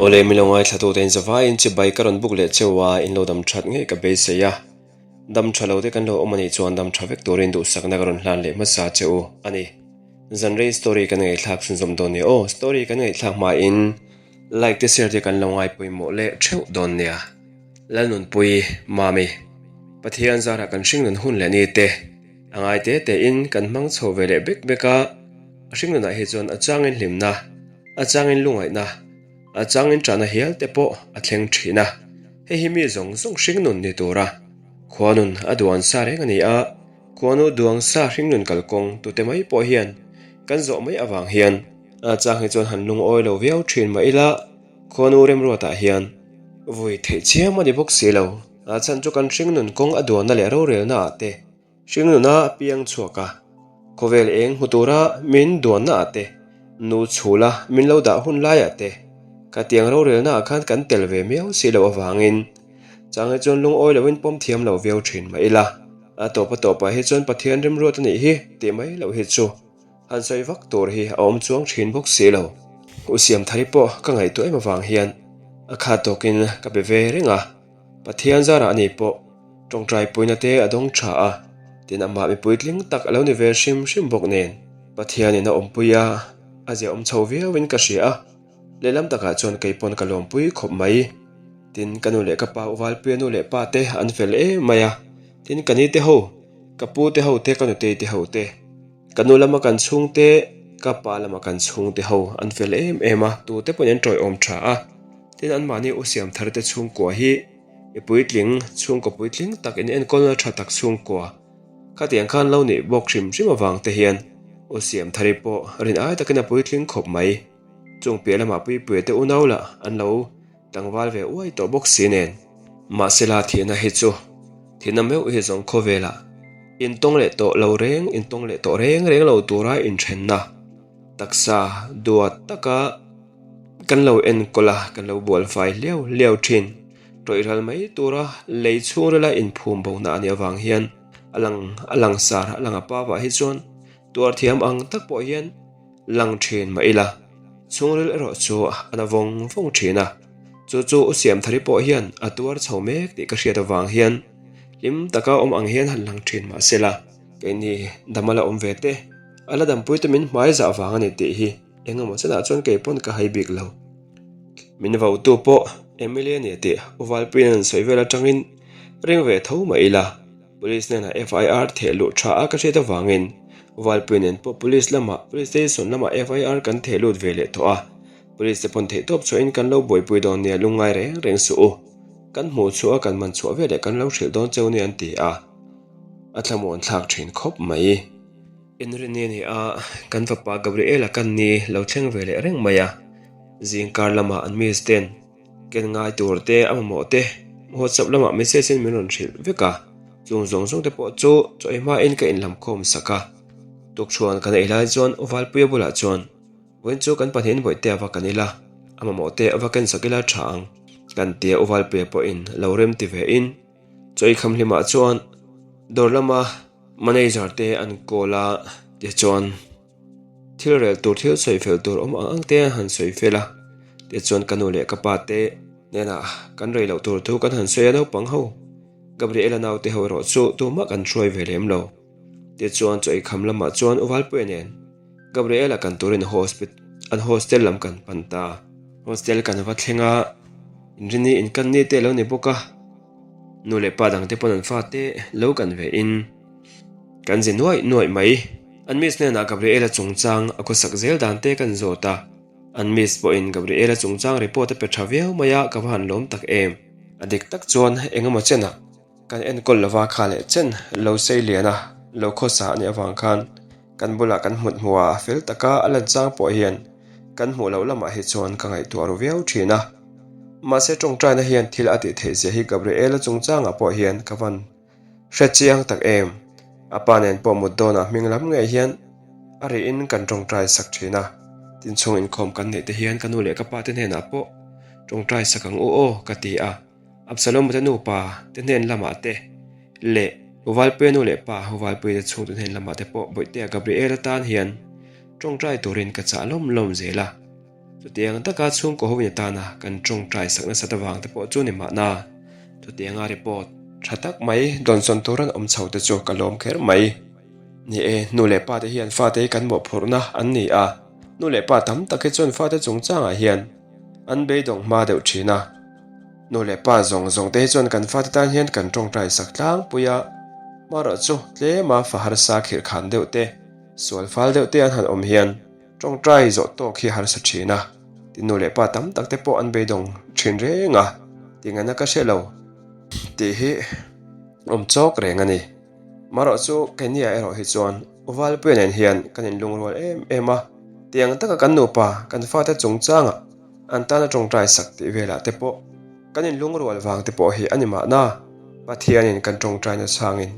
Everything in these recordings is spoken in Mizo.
Awle min lo ngaithla tu te in zavaiin chibai ka rawn buk leh cheu a, in lo dam that ngei ka beisei a. Dam tha lo te kan lo awm a nih chuan dam tha vek turin duhsakna ka rawn hlan leh hmasa che u a ni. Zanrei story kan ngaihthlak chhunzawm dawn nia aw, story kan ngaihthlak hmain like te share te kan lo ngai pawimawh leh theuh dawn nia. Lalnunpui, Mami, Pathian zarah kan hringnun hun leh ni te a ngai te te in kan hmang chho ve leh bek bek a, a hringnunah hi chuan a changin hlimna, a changin lungaihna, a changin ṭahna hial te pawh a thleng ṭhin a, hei hi mi zawng zawng hringnun ni tura khuanun a duan sa reng a ni a, khuanu duang sa hringnun kalkawng tute mai pawh hian kan zawh mai avang hian a chang hi chuan han lungawi lo viau ṭhin mah ila khuanu remruatah hian vui theih chiam a ni bawk si lo, a chhan chu kan hringnun kawng a duanna leh rorelna ah te Hringnuna piang chhuak a, khawvel eng hmu tura min duanna ah te, nu chhula min lo dah hun laiah te, khatiang rorelna ah khan kan tel ve miau si loh avangin chang hi chuan lungawi loin pawm thiam lo viau thin mah ila, a tawp a tawpah hi chuan Pathian remruat a nih hi tih mai loh hi chu han sawi vak tur hi a awm chuang thin bawk si lo. U Siamthari pawh ka ngaihtuah em avang hian a khat tawkin ka be ve reng a. Pathian zarah ani pawh tawngtai puina te a dawng tha a, tin amah mipui tling tak a lo ni ve hrim hrim bawk nen Pathianin a awmpui a, a ziahawm chho viauin ka hria a, lehlam takah chuan kei pawn ka lawmpui khawp mai. Tin ka nu leh ka pa Uvalpuia nu leh pa te an fel em mai a, tin ka ni te ho, ka pu te ho te ka nutei te ho te, ka nu lama kan chhungte, ka pa lama kan chhungte ho an fel em em a, tute pawhin an tawiawm tha a. Tin, anmahni u siam thar te chhungkua hi i puitling, chhungkaw puitling tak in enkawlna tha tak chhungkua khatiang khan lo nih bawk hrim hrim avang te hian u siam thari pawh rin ai takin a puitling khawp mai. Chung piah lamah puipuia te unau lah an lo tlangval ve uai tawh bawk si nen. Mahsela thihna hi chu thihna meuh hi zawng khawvelah intawng leh tawh lo reng, intawng leh tawh reng reng lo tura inthenna taksa duat taka Kan lo enkawl a, kan lo bual fai hliau hliau thin. Tawih ral mai tura lei chhungrila inphum bona a nih avang hian a lang a langsar a lang a pa vah hi chuan tuar thiam ang tak pawh hian lang thin mah ila chhungril erawh chu a na vawng vawng thin a. Chu chu u Siamthari pawh hian a tuar chho mek tih ka hriat avang hian hlim taka awm ang hian han lang thin mah sela keini dam a la awm ve te, a la dampui te min hmai zah vang a ni tih hi. Engemaw chenah chuan kei pawn ka hai bik lo. Min vautu pawh Emily a ni tih U Valpuiin an sawi vel atangin ring ve tho mah ila, Police hnenah FIR theh luh tha a ka hriat avangin U Valpui nen pawh Police lamah, Police Station lamah FIR kan theh lut ve leh tawh a. Police te pawn theihtawp chhuahin kan lo buaipui dawn nia lungngai reng reng suh u. Kan hmuh chhuah a kan man chhuah veleh kan lo hrilh dawn cheu nia an ti a. A thlamuan thlak thin khawp mai. Inrinni a ni a, kan fapa Gabriela kan ni lo thleng ve leh reng mai a. Zingkar lamah an miss ten ken ngai tur te a mamawh te WhatsApp lamah message in min rawn hrilh vek a, chung zawng zawng te pawh chu chaw ei hmain ka inlam khawm sak a. Tukṭhuan kan ei lai chuan Uvalpuia bulah chuan Vawiin chu kan pahnihin bawihte a va kan ila, a mamawh te a va ken sak ila tha ang kan tia Uvalpuia pawhin lo rem ti ve in chaw ei kham hlimah chuan dawr lama Manager te an call a, tichuan thil rel tur thil sawi fel tur awm ang ang te an han sawi fel a, tichuan ka nu leh ka pa te hnenah kan rei loh tur thu kan han sawi a naupang ho Gabriela naute ho erawh chu tumah kan hruai ve lem lo, tichuan chaw eikham lamah chuan U Valpuia nen Gabriela kan turin an hostel lam kan pan ta, hostel kan va thleng a, inrini inkanni te a lo ni bawk a. Nu leh pa dangte pawn an fate lo kan ve in kan zi nuaih nuaih mai. An miss hnenah Gabriela chungchang a khawsak zel dan te kan zawt a, an miss pawhin Gabriela chungchang report a pe tha viau mai a, ka va han lawm tak em. A dik tak chuan engemaw chenah kan enkawl lova kha leh chen lo sei lian a, lo khawsa a nih avang khan kan bulah kan hmut hmuh a, fel taka a lan chang pawh hian kan hmuh loh lamah hi chuan ka ngaihtuah ru viau thin a. Mahse tawngtaina hian thil a tih theih zia hi Gabriela chungchangah pawh hian ka van hre chiang tak em. A pa nen pawh mut dawnah hming lam ngei hian a rihin kan tawngtai sak thin a. Tin chhung inkhawm kan neih te hian ka nu leh ka pa te hnenah pawh tawngtai sak ang u aw ka ti a. Absalom-a te nupa te hnen lamah te leh Uvalpuia nu leh pa Uvalpuia te chhungte hnen lamah te pawh Bawihtea Gabriela tan hian tawngtai turin ka chah lawm lawm zel a. Chutiang taka chhungkaw ho in atana kan tawngtai sak nasat avang te pawh chu ni mahna. Chutianga report tha tak mai dawnsawn tur an awm chho te chu ka lawm kher mai. Ni e, nu leh pa te hian fate hi kan mawhphurhna an ni a, nu leh pa tam tak hi chuan fate chungchangah hian an beidawng hma deuh thin a. Nu leh pa zawng zawng te hi chuan kan fate tan hian kan tawngtai sak tlangpui a, marawh chu tlema fa harsa khirh khan deuh te, sual fal deuh te an han awm hian tawngtai zawh tawk hi harsa thin a, tin nu leh pa tam tak te pawh an beidawng thin reng a, tingaihna ka hre lo tih hi awm chawk reng a ni. Marawh chu keini ah erawh hi chuan Uvalpuia nen hian kan inlungrual em em a, tiang taka kan nupa kan fate chungchangah an tana tawngtai sak tih velah te pawh kan inlungrual vang te pawh hi a ni mahna. Pathianin kan tawngtaina chhangin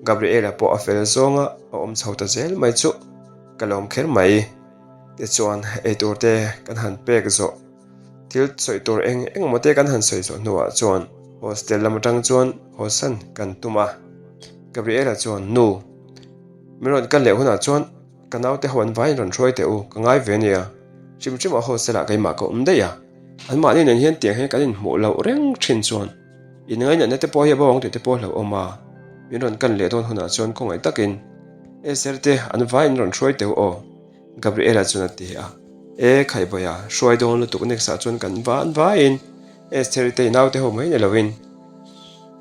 Gabriela pawh a fel zawnga a awm chho ta zel mai chu ka lawm kher mai. Tichuan eitur te kan han pek zawh thil sawi tur eng eng emaw te kan han sawi zawh hnuah chuan hostel lam atang chuan hawsan kan tum a. Gabriela chuan nu min rawn kal leh hunah chuan Ka naute ho an vaiin rawn hruai teh u, ka ngai ve ania. Hrim hrim a hostel ah keimah ka awm daih a. An mahni nen hian tiang hian kan inhmuh loh reng thin chuan in ngainatna te pawh hi a bo ang tih te pawh a hlauhawm a. Min rawn kan leh dawn hunah chuan khawngaih takin Esther te an vaiin rawn hruai teh u aw, Gabriela chuan a ti a. E Khaihbawiha, hruai dawn lutuk next ah chuan kan van vaiin Esther-i te i naute ho mai ni loin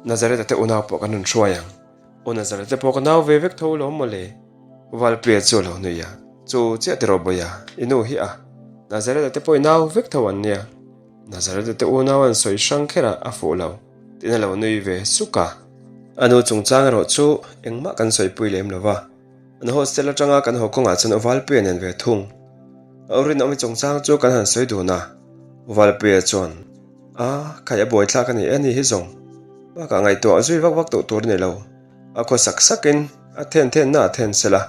Nazareth-a te unau pawh kan rawn hruai ang. Aw Nazareth te pawh ka nau ve vek tho lo mawle. Valpuia chu a lo nui a, Chu chiah tiraw Bawia, i nu hi a. Nazareth te pawh i nau vek tho an nia. Nazareth te unau an sawi hrang kher a, a fuh lo. Tiin a lo nui ve suk a. A nu chungchang erawh chu engmah kan sawipui lem lo va. An hostel atanga kan haw kawngah chuan Valpuia nen ve thung. A rinawm i chungchang chu kan han sawi dun a. Valpuia chuan. A, khai a buaithlak a ni e ni hi zawng. Bakah ngaihtuah zui vak vak tawh tur a ni lo. A khaw sak sakin a then thenna a then sela.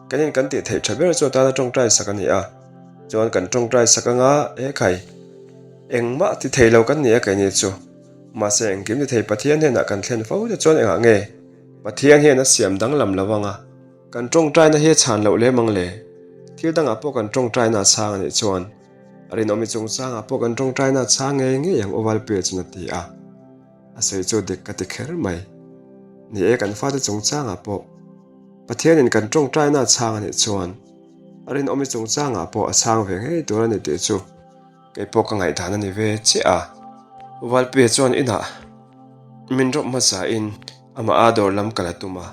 Kan in kan tih theih tha ber chu atana tawngtai sak a ni a. Chuan kan tawngtai sak anga e khai. Engmah ti thei lo kan ni a keini chu. Mahse engkim ti thei Pathian hnenah kan thlen fo te chuan engah nge Pathian hian a siam danglam lo anga kan tawngtaina hi a chhan loh lem ang le. Thil dangah pawh kan tawngtaina a chhang a nih chuan. A rinawmi chungchangah pawh kan tawngtaina a chhang ngei ngei ang Uvalpuia chuan a ti a. A sawi chu dik ka ti kher mai. Ni e, kan fate chungchangah pawh Pathianin kan tawngtaina a chhang a nih chuan a rinawmi chungchangah pawh a chhang ve ngei tur a ni tih chu kei pawh ka ngaihdan a ni ve chiah a. Uvalpuia chuan inah min rawp hmasain amah a dawr lam kal a tum a.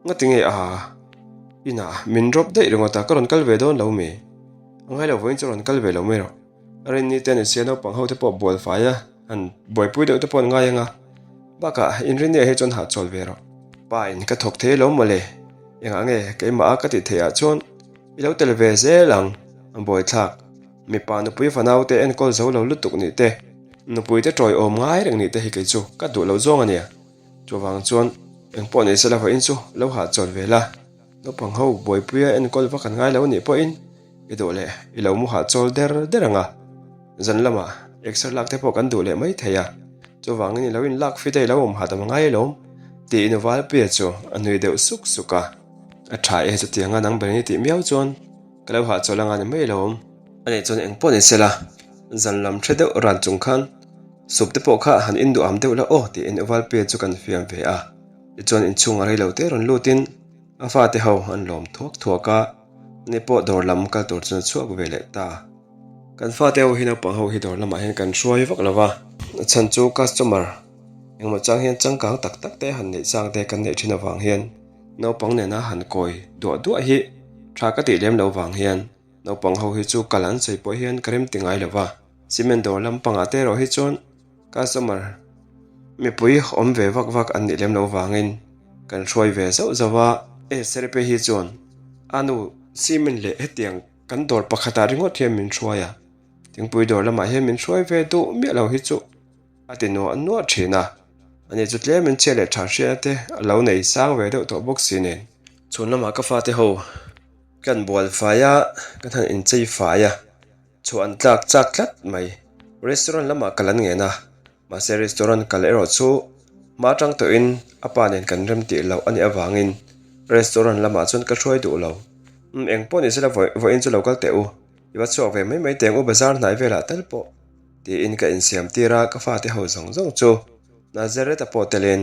Ngati nge a inah min rawp daih ringawt a, ka rawn kal ve dawn lo mi? A ngai lo vawiin chu rawn kal ve lo mai rawh. A rinni te a ni sia naupang ho te pawh bual fai a, han buaipui deuh te pawh an ngai ang a. Bakah inrinni ah hi chuan hahchawl ve rawh. Pa in ka thawk thei lo mawle. Engah nge keimah a ka tih theih ah chuan i lo tel ve zel ang a buaithlak. Mipa nupui fanau te enkawl zo lo lutuk nih te, nupui te tawiawm ngai reng nih te hi kei chu ka duh lo zawng a nia. Chuvang chuan engpawh ni sela vawiin chu lo hahchawl ve la. Naupang ho buaipuia enkawl vak an ngai lo anih pawhin i duh leh i lo mu hahchawl der der ang a, zan lamah exer lak te pawh kan duh leh mai thei a, chuvangin i lo in lak fit a i lo awm hahdam a ngai alawm tiin Valpuia chu a nui deuh suk suk a, a tha e chutianga nang ber in i tih miau chuan ka lo hahchawl anga ni mai alawm. Ani chuan engpawh ni sela zan lam hre deuh ran chung khan sup te pawh kha han induham deuh la aw tiin Valpuia chu kan fiam ve a. Tichuan inchhung a reilo te rawn lutin a fate ho an lawm thuak thuak a, ani pawh dawr lam kal tur chuan a chhuak ve leh ta. Kan fate ho hi naupang ho hi dawr lamah hian kan hruai vak lo va, a chhan chu customer engmaw chang hian changkang tak tak te han neih chang te kan neih thin avang hian naupang nena han kawi duah duah hi tha ka tih lem lo vang hian naupang ho hi chu kal an sawi pawh hian ka rem ti ngai lo va. Cement dawr lampangah te erawh hi chuan Customer mipui awm ve vak vak an nih lem loh vangin kan hruai ve zauh zauh a. E Serpe hi chuan a nu cement leh hetiang kan dawr pakhatah ringawt hian min hruai a, thingpui dawr lamah hian min hruai ve duh miah lo hi chu a ti nuah nuah thin a. Ani chu tlemin chhia leh tha hriatna te a lo nei sang ve deuh tawh bawk si nen. Chhun lamah ka fate ho kan bual fai a, kan han inchei fai a. Chhuah an tlak chak tlat mai. Restaurant lamah kal an ngen a, mahse restaurant kal erawh chu hma atang tawhin a pa nen kan rem tih loh a nih avangin restaurant lamah chuan ka hruai duh lo. Umm eng pawh ni sela vawiin chu lo kal teh u. I va chhuak ve mai mai teng u bazar hnai velah tal pawh tiin ka insiam tir a, ka fate ho zawng zawng chu Nazareth-a pawh telin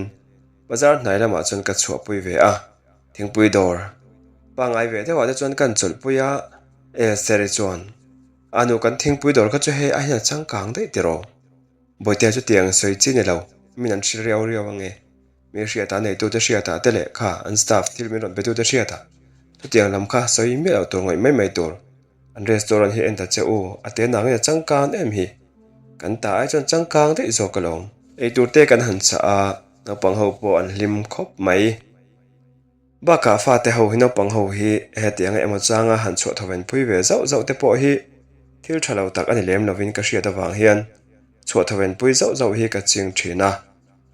bazar hnai lamah chuan ka chhuahpui ve a, thingpui dawr pangngai ve deuhah te chuan kan chawlhpui a, Esther-i chuan a nu kan thingpui dawr kha chu hei a hian a changkang daih tiraw? Bawihtea chu tiang sawi chi ni lo, min an hrilh riau riau ange. Mi hriatah neitute hriatah te leh kha an staff thil min rawn betute hriatah chutiang lam kha sawi miah loh tur ngawih mai mai tur. An restaurant hi en ta che u, a te nangin a changkang em hi. Kan ta ai chuan changkang daih zawk alawm. Eitur te kan han chah a, naupang ho pawh an hlim khawp mai. Bakah fate ho hi naupang ho hi hetianga emaw changa han chhuah thawven pui ve zauh zauh te pawh hi thil tha lo tak a ni lem lovin ka hriat avang hian chhuah thawven pui zauh zauh hi ka ching thin a.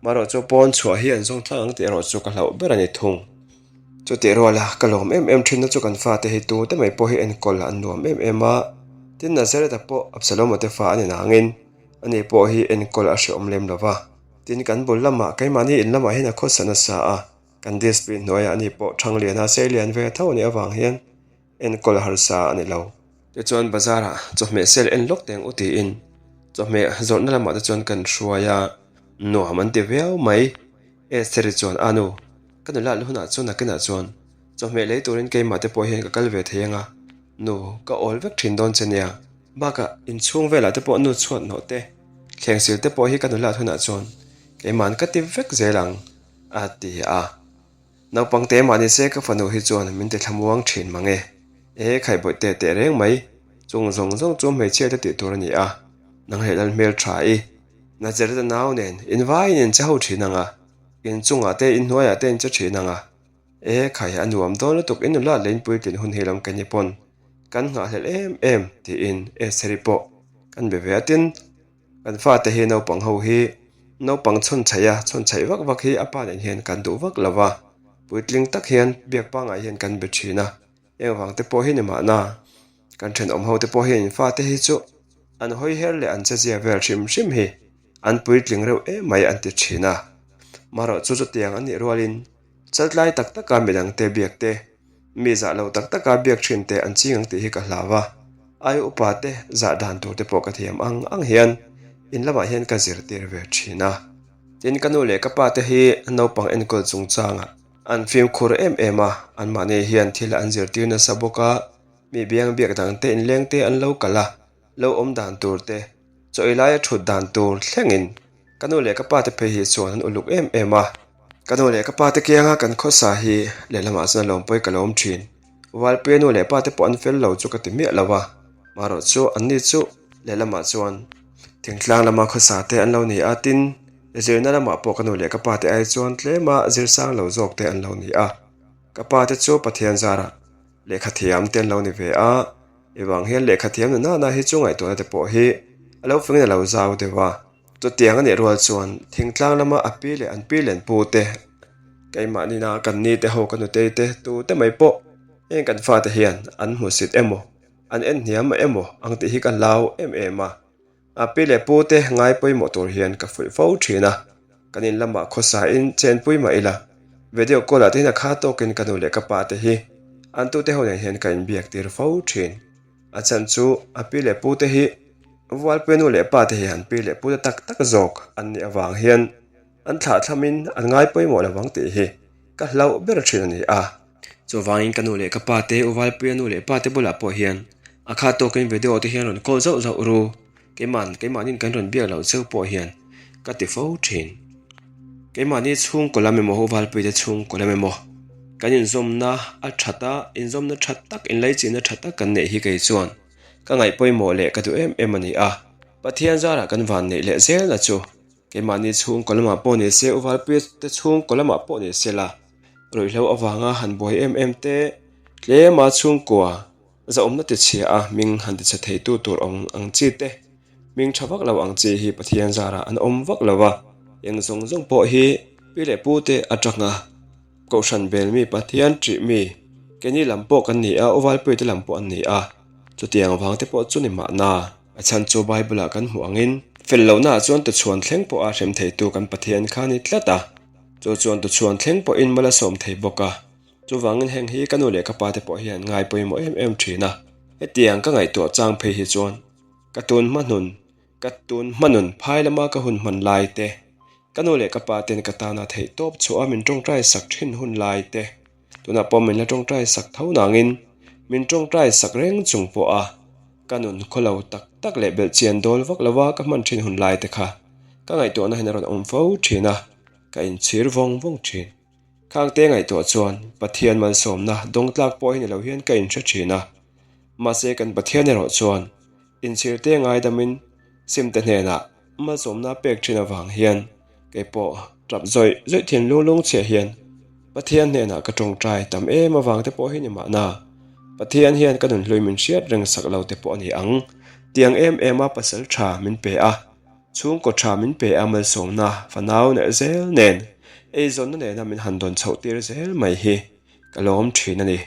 Marawh chu pawn chhuah hi an zawng tlang ang tih erawh chu ka hlauh ber a ni thung. Chutih ruala ka lawm em em thinna chu kan fate hi tute mai pawh hi enkawl an nuam em em a, tin Nazareth-a pawh Absalom-a te fa a ni nangin ani pawh hi enkawl a hrehawm lem lova, tin kan bul lamah keimahni in lamah hian a khawsa nasa a. Kan discipline hnuaiah ani pawh Thangliana Seilian ve tho a nih avang hian enkawl harsa a ni lo. Tichuan bazarah chawhmeh sel en lawk teng u tiin chawhmeh zawrhna lamah te chuan kan hruai a, nuam an ti viau mai. Estheri chuan, A nu, ka nula lu hunah chuan nakinah chuan chawhmeh lei turin keimah te pawh hian ka kal ve thei anga, nu, ka awl vek thin dawn che nia. Bakah inchhung velah te pawh nu chhuat hnawh te, thleng sil te pawh hi ka nula hunah chuan keima'n ka ti vek zel ang. A ti a. Naupang te mah ni se ka fanu hi chuan min ti thlamuang thin mang e. E khaihbawih teh teh reng mai. Chung zawng zawng chu hmeichhia te tih tur a ni a. Nang leh lal hmel tha i. Nazareth-a nau nen in vaiin in che ho thin ang a. In chungah te in hnuaiah te in che thin ang a. E khai a nuam dawn lutuk in nula leh in puitlin hun hi lam kei ni pawn kan nghahhlelh em em tiin Estheri pawh kan be ve a tin. Kan fate hi naupang ho hi naupang chhawn chhaih a, chhawn chhaih vak vak hi a pa nen hian kan duh vak lo va, puitling tak hian biak pangngai hian kan be thin a, engvang te pawh hi ni mahna kan thenawm ho te pawh hian in fate hi chu an hawi her leh an chezia vel hrim hrim hi an puitling reuh em mai an ti thin a, marawh chu chutiang an nih rualin chaltlai tak taka midangte biak te. Mi zah lo tak taka biak thin te an ching ang tih hi ka hlau a, ai upa te zah dan tur te pawh ka thiam ang ang hian in lamah hian ka zirtir ve thin a. Tin, ka nu leh ka pa te hi naupang enkawl chungchangah an fimkhur em em a, anmahni hian thil an zirtir nasa bawk a, mi biang biak dang te inleng te an lo kal a, lo awm dan tur te, chaw ei laia thut dan tur thlengin ka nu leh ka pa te phei hi chuan an uluk em em a. Ka nu leh ka pa te kianga kan khawsa hi lehlamah chuan lawmpawi ka lawm thin. Valpuia nu leh pa te pawh an fel lo chu ka ti miah lo a, marawh chu anni chu lehlamah chuan thingtlang lama khawsa te an lo ni a, tin zirna lamah pawh ka nu leh ka pa te ai chuan tlema zirsang lo zawk te an lo ni a. Ka pa te chu Pathian zarah lehkha thiam te an lo ni ve a. Evang hian lehkha thiam na nana hi chu ngaihtuahna te pawh hi a lo fingin a lo zau deuh a. Chutiang a nih rual chuan thingtlang lama a pi leh an pi len pu te, keimahni-na kan ni te ho ka nutei te tu te mai pawh heng kan fate hian an hmusit emaw an en hniam emaw ang tih hi ka hlau em em a. A pi leh pu te ngai pawimawh tur hian ka fuih fo thin a, kan in lamah khawsa in chenpui mah ila, video call ah te hian a kha tawkin ka nu leh ka pa te hi an tute ho nen hian ka inbiak tir fo thin. A chhan chu a pi leh pu te hi Vualpuia nu leh pa te hi an pi leh pu te tak tak zawk an nih avang hian an thlahthlamin an ngai pawimawh lo vang tih hi ka hlauh ber thin a ni a. Chuvangin ka nu leh ka pa te, U Valpuia nu leh pa te bulah pawh hian a kha tawkin video te hian rawn call zauh zauh ru, keiman keimahnin kan rawn biak loh cheu pawh hian ka ti fo thin. Keimahni chhungkaw lam emaw U Valpuia te chhungkaw lam emaw kan inzawmna a that a, inzawmna tha tak inlaichinna tha tak kan neih hi kei chuan ka ngaih pawimawh leh ka duh em em a ni a. Pathian zarah kan vanneih leh zelna chu keimahni chhungkaw lamah pawh ni se, U Valpuia te chhungkaw lamah pawh ni se la, Ruihhlo avanga han buai em em te, tlema chhungkua zahawmna ti chhia a hming han ti chhe theitu tur awm ang chi te, hming tha vak lo ang chi hi Pathian zarah an awm vak lo a, eng zawng zawng pawh hi pi leh pu te atanga Kohhran bel mi Pathian ṭih mi keini lam pawh kan ni a, Uvalpui te lam pawh an ni a, chutiang vang te pawh chu ni mahna. A chhan chu Bible ah kan hmuh angin fel lohnaah chuan tuchhuan thleng pawha hrem theitu kan Pathian kha a ni tlat a. Chu chuan tuchhuan thleng pawhin mal a sawm thei bawk a, chuvangin heng hi ka nu leh ka pa te pawh hian ngai pawimawh em em thin a. Hetiang ka ngaihtuah chang phei hi chuan ka tun hma hnun, ka tun hma nun phai lama ka hun hman lai te, ka nu leh ka pa ten ka tana theih tawp chhuah a min tawngtai sak thin hun lai te, tunah pawh min la tawngtai sak tho nangin min tawngtai sak reng chung pawh a ka nun khawlo tak tak leh belhchian dawl vak lova ka hman thin hun lai te kha ka ngaihtuahna hian a rawn awm fo thin a, ka inchhir vawng vawng thin. Khangte ngaihtuah chuan Pathian malsawmna dawngtlak pawh hi ni lo hian ka inhre thin a. Mahse kan Pathian erawh chuan inchhirte ngaidamin simte hnenah malsawmna pek thin avang hian kei pawh tap zawih zawih thinlung lungchhiah hian Pathian hnenah ka tawngtai tam em avang te pawh hi ni mahna Pathian hian ka nunhlui min hriat reng sak lo te pawh a ni ang tiang em em a pasal tha min pe a. Chhungkaw tha min pe a malsawmna fanau leh zel nen eizawnna nena min han dawn chhoh tir zel mai hi ka lawm thin a ni.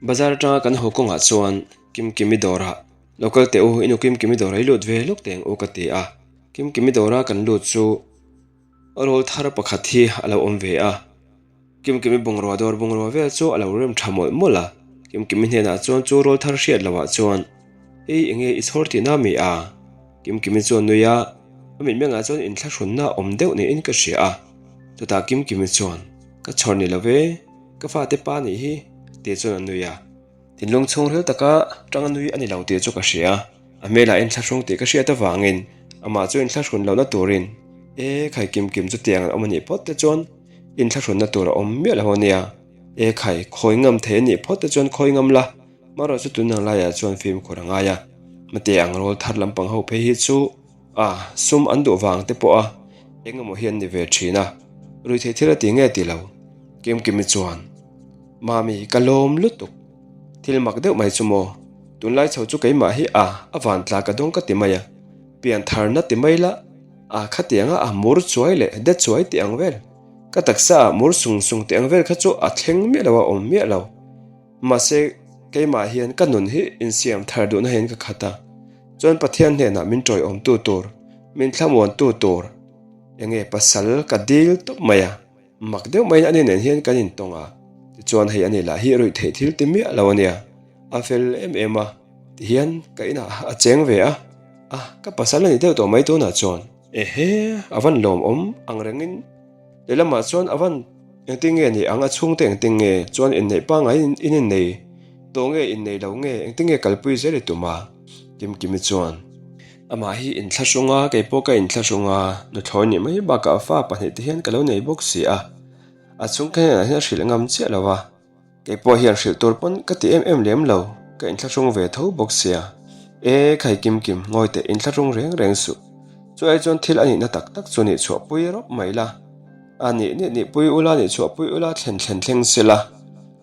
Bazar atanga kan haw kawngah chuan Kimkimi dawrah lo kal teh u, i nu Kimkimi dawrah i lut ve lawk teh ang u ka ti a. Kimkimi dawra kan lut chu rawl thar pakhat hi a lo awm ve a. Kimkimi bungrua dawr bungrua vel chu a lo rem tha mawlh mawlh a, Kimkimi hnenah chuan chu rawl thar hriat loh ah chuan, Hei enge i chhawr tihna mi a? Kimkimi chuan nui a, a mitmengah chuan inthlahrunna awm deuh niin ka hria a. Chutah Kimkimi chuan, Ka chhawr ni lo ve, ka fate pa nih hi, tih chuan a nui a. Thinlung chhungril taka tanga nui a ni lo tih chu ka hria. A hmelah inthlahrung tih ka hriat avangin amah chu inthlahrun lohna turin, E khai Kimkim chu tiang an awm a nih phawt te chuan inthlahrunna tur a awm miah lo a nia. E khai, khawi ngam thei a nih phawt te chuan khawi ngam la, marawh chu tun ang laiah chuan fimkhur a ngai a. Mate ang rawl thar lampang ho phei hi chu a sum an duh vang te pawh a eng emaw hi an ni ve thin a, ruihtheih thil a ti nge ti lo. Kimkimi chuan. Mami, ka lawm lutuk. Thil mak deuh mai chu maw? Tunlai chho chu keimah hi a, a van tla ka dawng ka ti mai a. Pian tharna ti mai la, a khatianga a mur chuai leh de chuai tih ang vel. Ka taksa ah mur sung sung tih ang vel kha chu a thleng miah lo a awm miah lo. Mahse, keimah hian ka nun hi insiam thar duhna hian ka khat a. Chuan Pathian hnenah min tawiawmtu tur, min thlamuantu tur, enge pasal ka dil tawp mai a. Mak deuh maiin ani nen hian kan intawng a, tichuan hei ani lah hi ruih theih thil ti miah lo ania, a fel em em a, tihian ka inah a cheng ve a, a ka pasal a ni deuh tawh mai tunah chuan. Ehe, a van lawmawm ang rengin lehlamah chuan a van engtin nge ni ang a chhungte engtin nge chuan inneih pangaiin in innei tawh nge innei lo nge engtin nge kalpui zel i tum a? Kimkimi chuan. Amah hi inthlahrung a, kei pawh ka inthlahrung a, nuthlawi nih mai bakah fa pahnih te hian ka lo nei bawk si a, a chhungte hnenah hian a hrilh ngam chiah lo a, kei pawh hian hrilh tur pawn ka ti em em lem lo, ka inthlahrung ve tho bawk sia. E khai Kim Kim, ngawi teh inthlahrung reng reng suh. Chu ai chuan thil a nihna tak tak chu nih chhuah pui rawp mai la, a nih nih nih pui ula nih chhuah pui ula thlen thlen thleng se la,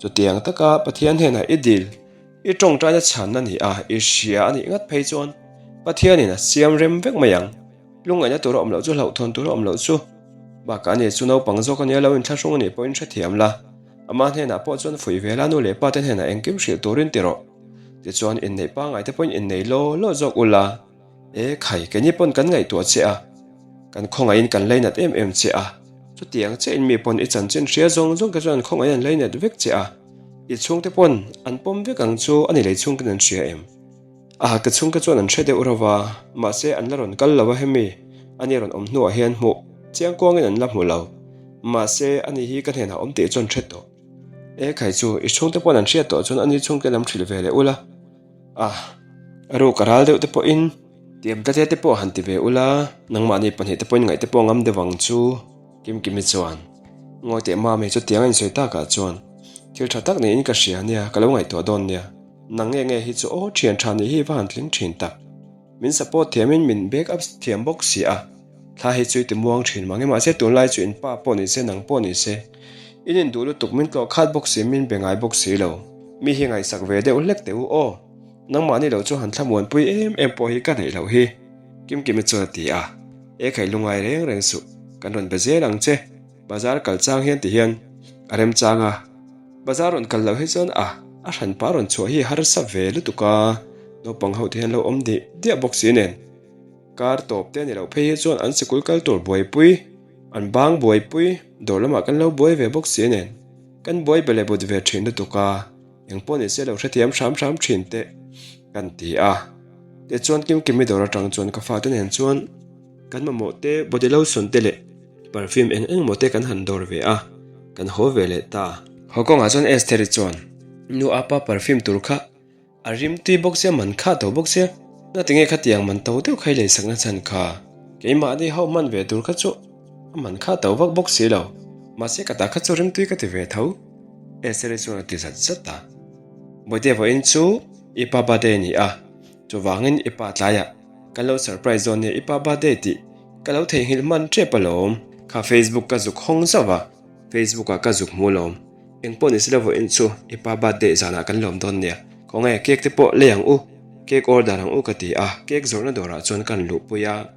chutiang taka Pathian hnenah i dil. I tawngtaina chhanna ni a, i hria a nih ngat phei chuan Pathianin a siam rem vek mai ang. Lungngaihna tur a awm loh chu hlauhthawn tur a awm loh chu. Bakah ani chu naupang zawk a nia lo inthlahrung a nih pawhin hrethiam la. Ama hnenah pawh chuan fuih ve la nu leh pa te hnenah engkim hrilh turin ti rawh. Tichuan inneih pangngai te pawhin innei law law zawk ula. E khai, keini pawn kan ngaihtuah che a, kan khawngaihin kan lainat em em che a, chutiang chiahin mi pawn i chanchin hria zawng zawng te chuan an khawngaihin an lainat vek che a, i chhungte pawn an pawm vek ang chu a ni lei chhungten an hria em? A, ka chhungte chuan an hre deuh reuh va, mahse an la rawn kal lo a hemi, ani rawn awm hnuah hian hmuh chiang kuangin an la hmu lo, mahse ani hi ka hnenah awm tih chuan hre tawh. E khai chu, i chhungte pawn an hriat tawh chuan ani chhungte lam hrilh ve leh ula. A, a ruk a ral deuh te pawhin tiam tla te te pawh han ti ve ula, nangmahni pahnih te pawhin ngaih te pawh ngam deuh ang chu Kimkimi chuan Ngawi teh mami chu tiang a insawi takah chuan thil tha tak niin ka hria nia, ka lo ngaihtuah dawn nia, nang nge nge hi chu aw thian tha nih hi va han tling thin tak. Min support thiamin min back up thiam bawk si a, thla hi chu i ti muang thin mange mahse tunlai chu in pa pawh ni se nang pawh ni se in induh lutuk min tlawh khat bawk si min be ngai bawk si lo mi hi ngaihsak ve deuh hlek teh u aw nangmah ni lo chu han thlamuanpui em em pawh hi ka neih loh hi Kimkimi chuan a ti a, e khai lungai reng reng suh kan rawn be zel ang che bazar kal chang hian ti hian a remchang a. Bazar rawn kal loh hi chuan a a hran pah rawn chhuah hi harsa ve lutuk a, naupang ho te hian lo awm dih diah bawk si nen. Kar tawp te a ni loh phei hi chuan an sikul kal tur buaipui, an bang buaipui, dawr lamah kan lo buai ve bawk si nen. Kan buai be leh but ve thin lutuk a, engpawh ni se lo hrethiam hram hram thin teh. Kan ti a. Tichuan Kimkimi dawr atang chuan ka fate nen chuan kan mamawh te, body lotion te leh perfume eng eng maw te kan han dawr ve a, kan haw ve leh ta. Haw kawngah chuan Estheri chuan, Nu apa perfume tur kha a rim tui bawk sia, man kha to bawk sia, ngatinge khatiang man to deuh kha i leisakna chhan kha, keimahni ho hman ve tur kha chu a man kha to vak bawk si lo, mahse ka ta kha chu rim tui ka ti ve tho, Estheri chuan a ti zat zat a. Bawihte vawiin chu i pa birthday a ni a, chuvangin i pa tlaiah ka lo surprise dawn nia i pa birthday tih ka lo theihnghilh hman tep alawm. Kha Facebook ka zuk hawng zauh a, Facebook ah ka zuk hmu alawm. Engpawh ni silo vawiin chu i pa birthday zanah kan lawm dawn nia, khawnge cake te pawh lei ang u, cake order ang u ka ti a, cake zawrhna dawrah chuan ka han luhpui a,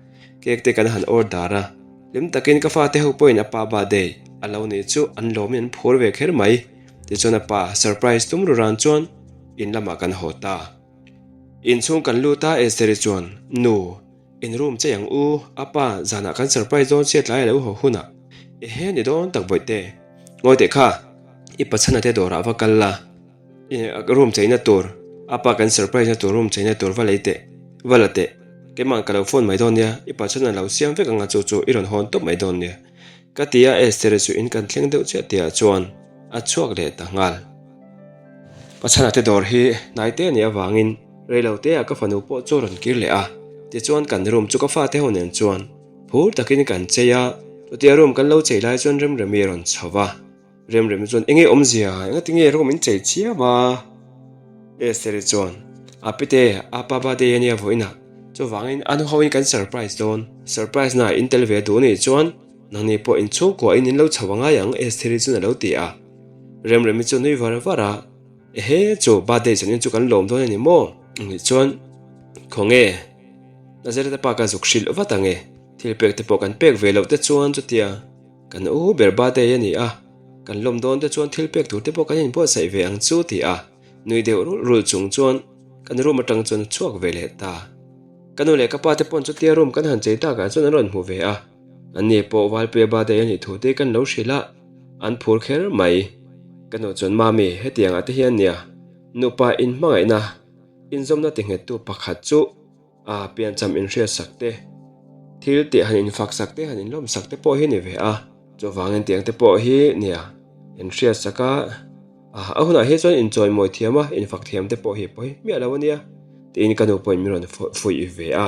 cake te kan han order a, hlim takin ka fate ho pawhin a pa birthday a lo nih chu an lawmin an phur ve kher mai. Tichuan a pa surprise tum ru ran chuan in lamah kan haw ta. Inchhung kan lut a Estheri chuan, Nu, in room chei ang u, a pa zanah kan surprise dawn sia tlai a lo haw hunah. Ehe ni dawn tak bawihte. Ngawi teh kha, i pachhana te dawrah va kal la, room cheina tur, a pa kan surprise na tur room cheina tur va lei teh, va la teh. Keimah ka lo phone mai dawn nia, i pachhana lo siam vek anga chu chu i rawn hawn tawp mai dawn nia. Ka ti a, Esther-i chu in kan thleng deuh chiah tihah chuan a chhuak leh ta nghal. Pachhana te dawr hi hnai te a nih avangin reilo teah ka fanu pawh chu a rawn kir leh a, tichuan kan room chu ka fate ho nen chuan phur takin kan chei a, chutia room kan lo chei lai chuan Remremi a rawn chho va. Remremi chuan enge awmzia, engati nge room in chei chiam a? Esther-i chuan a pite a pa birthday a nia vawiinah, chuvangin a nu hoin kan surprise dawn, surprise na in tel ve duh nih chuan nangni pawh in chhungkua in in lo chho angai ang Esther-i chuan a lo ti a. Remremi chu nui var var a, Ehe chu birthday zanin chu kan lawm dawn a ni maw? Nih chuan khawnge Nazareth-a pa ka zuk hrilh vat ange, thil pek te pawh kan pek ve loh te chuan chutia. Kan u ber birthday a ni a, kan lawm dawn te chuan thil pek tur te pawh kan inbuatsaih ve ang chu ti a, nui deuh rulh rulh chung chuan kan room atang chuan a chhuak ve leh ta. Ka nu leh ka pa te pawn chutia room kan han chei takah chuan an rawn hmu ve a, an ni pawh Valpuia birthday a nih thu te kan lo hrilh a, an phur kher mai. Ka nu chuan Mami, hetiang ah te hian nia, nupa inhmangaihna, inzawmna ti nghettu pakhat chu, A piancham inhriatsak te, thil tih han infaksak te, han inlawmsak te pawh hi ni ve a. Chuvangin tiang te pawh hi nia inhriatsak a, a hunah hi chuan inchawimawi thiam a, infak thiam te pawh hi pawi miah lo a nia tiin ka nu pawhin min rawn fuih ve a.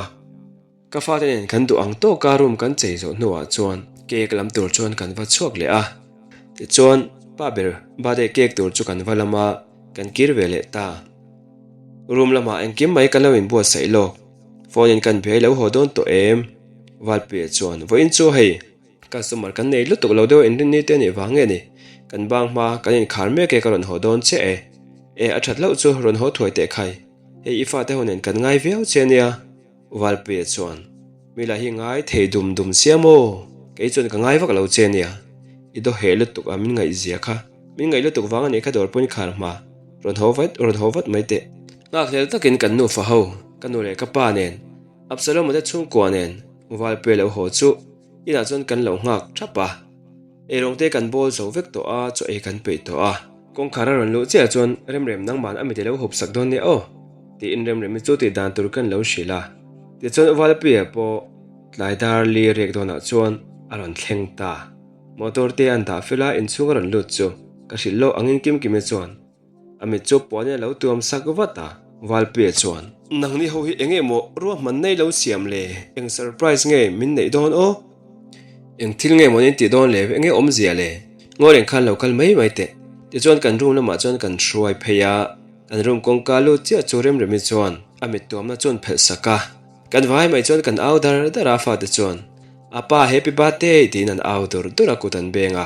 Ka fate nen kan duh ang tawka room kan chei zawh hnuah chuan cake lam tur chuan kan va chhuak leh a. Tichuan pa ber birthday cake tur chu kan va lam a, kan kir ve leh ta. Room lamah engkim mai ka lo inbuatsaih lawk. Phone in kan bia i lo haw dawn tawh em? Valpuia chuan, Vawiin chu hei, customer kan nei lutuk lo deuh a inrinni te anih vang nge ni? Kan bang hma kan inkhar mek e ka rawn haw dawn chiah e. E, a that loh chu rawn haw thuai teh khai. Hei i fate ho nen kan ngai viau che ania. Valpuia chuan, Mi lah hi ngai thei dum dum sia maw? Kei chuan ka ngai vak lo che ania. I daw heh lutuk a min ngaihzia kha. Min ngaih lutuk vang anih kha dawr pawn khar hma. Rawn haw vat, rawn haw vat mai teh. Nghakhlel takin kan nufa ho, ka nu leh ka pa nen, Absalom-a te chhungkua nen, Valpuia lo haw chu inah chuan kan lo nghak thap a. Eirawng te kan bawl zo vek tawh a, chaw ei kan peih tawh a. Kawngkhar a rawn luh chiah chuan Remrem nangman a mite lo hup sak dawn nia aw, tiin Remremi chu tih dan tur kan lo hrilh a. Tichuan Valpuia pawh tlai dar li riak dawnah chuan a rawn thleng ta. Motor te an dah fel a, inchhung a rawn lut chu ka hrilh loh angin Kimkimi chuan a mit chu puanin a lo tuam sak vat a. Valpuia chuan, Nangni ho hi eng emaw ruahman nei lo siam le, eng surprise nge min neih dawn aw? Eng thil nge maw nin tih dawn le, eng nge awmzia le? Ngawi reng khan lo kal mai mai teh. Tichuan kan room lamah chuan kan hruai phei a, kan room kawngka lut chiah chu Remremi chuan a mit tuamna chuan phelh sak a, kan vai mai chuan kan au dar dar a, fate chuan A pa happy birthday tiin an au dur dur a kut an beng a,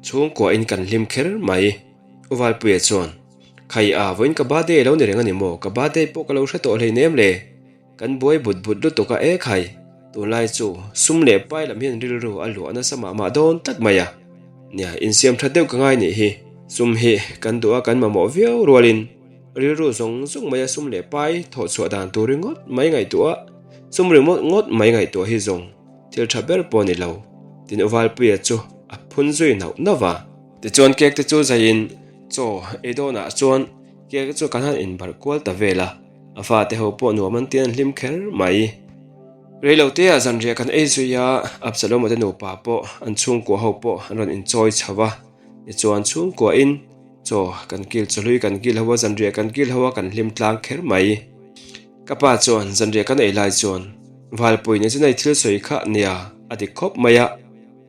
chhungkua in kan hlim kher mai. U Valpuia chuan, Khai a, vawiin ka birthday a lo ni reng a ni maw? Ka birthday pawh ka lo hre tawh hleinem le. Kan buai but but lutuk a e khai, tunlai chu sum leh pai lam hian rilru a luah nasa mah mah dawn tlat mai a. Nia, insiam that deuh ka ngai nih hi. Sum hi kan duh a kan mamawh viau rualin rilru zawng zawng mai a sum leh pai thawh chhuah dan tur ringawt mai ngaihtuah a, sum ringawt ngawt mai ngaihtuah hi zawng thil tha ber pawh a ni lo, tin U Valpuia chu a phun zui nauh nauh va. Tichuan cake te chu zaiin chaw ei dawnah chuan cake chu kan han inbarh kual ta vel a. A fate ho pawh nuam an tiin an hlim kher mai. Reilotea zanriah kan ei zui a, Absalom-a te nupa pawh an chhungkua ho pawh an rawn inchawi chho va. Tichuan chhungkuain chaw kan kil chawhlui kan kil ho a, zanriah kan kil ho a, kan hlim tlang kher mai. Ka pa chuan zanriah kan ei lai chuan Valpui ni chu nei thil sawi kha nia a dik khawp mai a,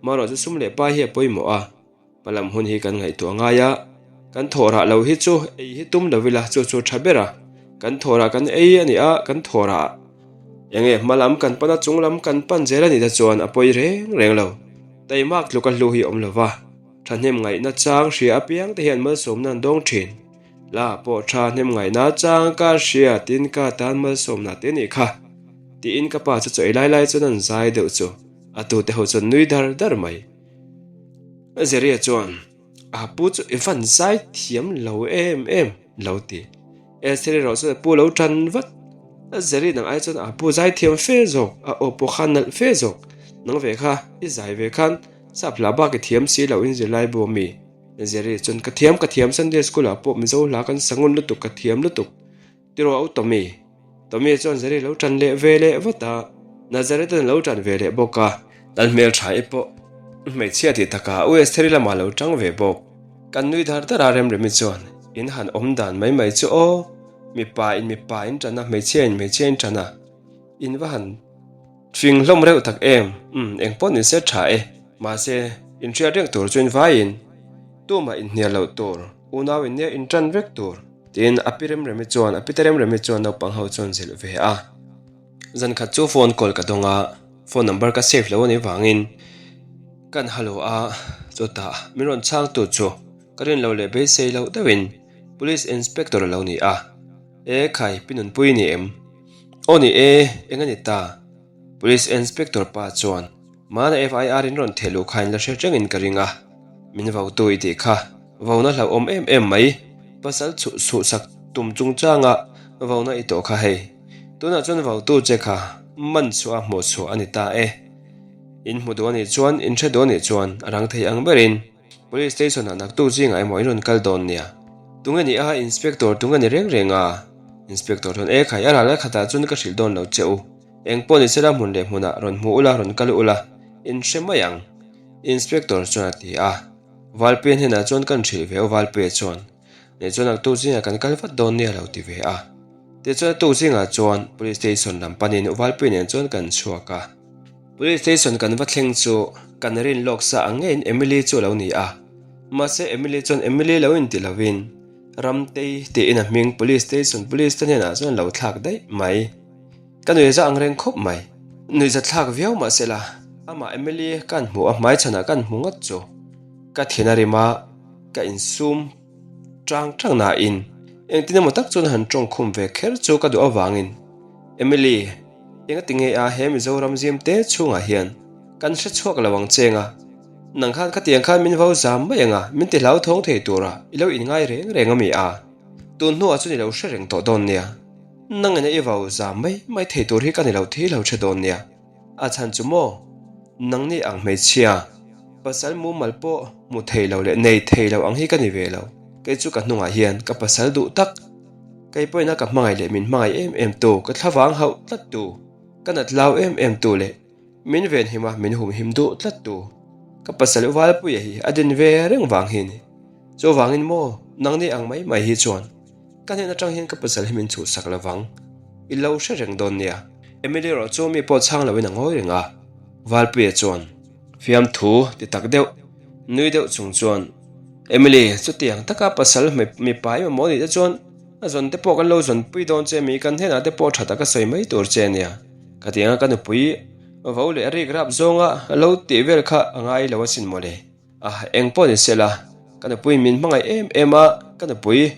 marawh chu sum leh pa hi a pawimawh a. Hmalam hun hi kan ngaihtuah ngai a, kan thawh rah lo hi chu ei hi tum lo ila chu chu tha ber a, kan thawh rah kan ei a ni a, kan thawh rah eng nge hmalam kan pan a chung lam kan pan zel a nih te chuan a pawi reng reng lo. Taimak tluka hlu hi awm lo va, thahnem ngaihna chang hria apiang te hian malsawmna an dawng thin. La pawh tha hnem ngaihna chang ka hria tin ka tan malsawmna te nih kha tiin ka pa chu chaw ei lai lai chuan an zai deuh chu a tute ho chuan nui dar dar mai. Zeria chuan, A pu chu i van zai thiam lo em em lo ti. Esther erawh chuan a pu lo tan vat. Zeri nang ai chuan a pu zai thiam fe zawk, a aw pawh kha nalh fe zawk. Nang ve kha, i zai ve khan sap hla bak i thiam si lo in zirlai bu ami. Zeri chuan, Ka thiam, ka thiam Sunday school ah pawh Mizo hla kan sa ngun lutuk, ka thiam lutuk. Tiraw au Tommy? Tommy chuan Zari lo tan leh ve leh vat a, Nazareth an lo tan ve leh bawk a. Kan hmeltha e pawh hmeichhia tih takah U Estheri lamah lo tang ve bawk. Kan nui dar dar a Remremi chuan in han awm dan mai mai chu aw, mipa in mipa in tan a, hmeichhia in hmeichhia in tan a, in va han fing hlawm reuh tak em, umm engpawh ni se tha e, mahse inhriat reng tur chu in vaiin tumah inhnial loh tur. Unau in nia in tan vek tur. Tiin a pi Remremi chuan a pite Remremi chuan naupang ho chuan zilh ve a. Zan khat chu phone call ka dawng a, phone number ka save lo anih vangin kan halo a, chutah min rawn chhang tu chu ka rin lo leh beisei loh deuhin Police Inspector a lo ni a. E khai pi Nunpui ni em? Aw ni e, eng a ni ta? Police Inspector pa chuan Mana FIR in rawn theh luh kha in la hre rengin ka ring a, min vautu i tih kha vauna hlauhawm em em mai, pasal chhuh chhuhsak tum chungchanga vauna i tawh kha hei, tunah chuan vautu che kha man chhuah a hmuh chhuah a ni ta e. In hmu duh a nih chuan, in hre duh a nih chuan a rang thei ang berin Police Station ah naktuk zingah emaw in rawn kal dawn nia. Tunge ni a, Inspector tunge ni reng reng a? Inspector chuan e khai a ral a khatah chuan ka hrilh dawn lo che u. Eng pawh ni sela hmun leh hmunah rawn hmu ula rawn kal ula in hre mai ang Inspector chuan a ti a. Valpuia hnenah chuan kan hrilh ve aw Valpuia chuan Nei chuan aktuk zingah kan kal vat dawn nia lo ti ve a. Tichuan a tuk zingah chuan Police Station lam panin Valpuia nen chuan kan chhuak a. Police Station kan va thleng chu kan rin lawk sa ang ngeiin Emily chu a lo ni a. Mahse Emily chuan Emily lo inti lovin Ramtei tiin a hming Police Station Police te hnenah chuan a lo thlak daih mai. Ka nuihza ang reng khawp mai. Nuihza thlak viau mah se la, amah Emily kan hmuh a hmaichhanah kan hmu ngawt chu. Ka thin a rim a, ka insum tang tang nain engtin emaw tak chuan han tawng khum ve kher chu ka duh avangin Emily, engati nge a he Mizoram zim te chhungah hian kan hre chhuak lo ang che nga, nang khan khatiang khan min vo zam mai anga min ti hlauthawng thei tura i lo inngai reng reng a mi a, tun hnuah chuan i lo hre reng tawh dawn nia. Nang ina i vau zam mai mai thei tur hi ka ni lo thei lo che dawn nia. A chhan chu maw? Nangni ang hmeichhia, pasal mumal pawh hmu thei lo leh nei thei lo ang hi ka ni ve lo. Kei chu ka hnungah hian ka pasal duh tak, kei pawhin a ka hmangaih leh min hmangaih em em tu, ka thlavang hauh tlat tu, ka nat lau em em tu leh min venhim a min humhim duh tlat tu, ka pasal Uvalpuia hi a din ve reng vang hi a ni. Chuvangin maw, nangni ang mai mai hi chuan Ka hnen atang hian ka pasal hi min chhuhsak lo vang. I lo hre reng dawn nia. Emily erawh chu mi pawh chhang loin a ngawi reng a. Valpuia chuan fiamthu ti tak deuh, nui deuh chung chuan, Emily, chutiang taka pasal mipa i mamawh nih te chuan a zawn te pawh kan lo zawnpui dawn che mi, kan hnenah te pawh tha taka sawi mai tur che nia. Ka tianga ka nupui vo leh a rik rap zawnga lo tih vel kha a ngai lo asin mawle. A, eng pawh ni se la, ka nupui min hmangaih em em a, ka nupui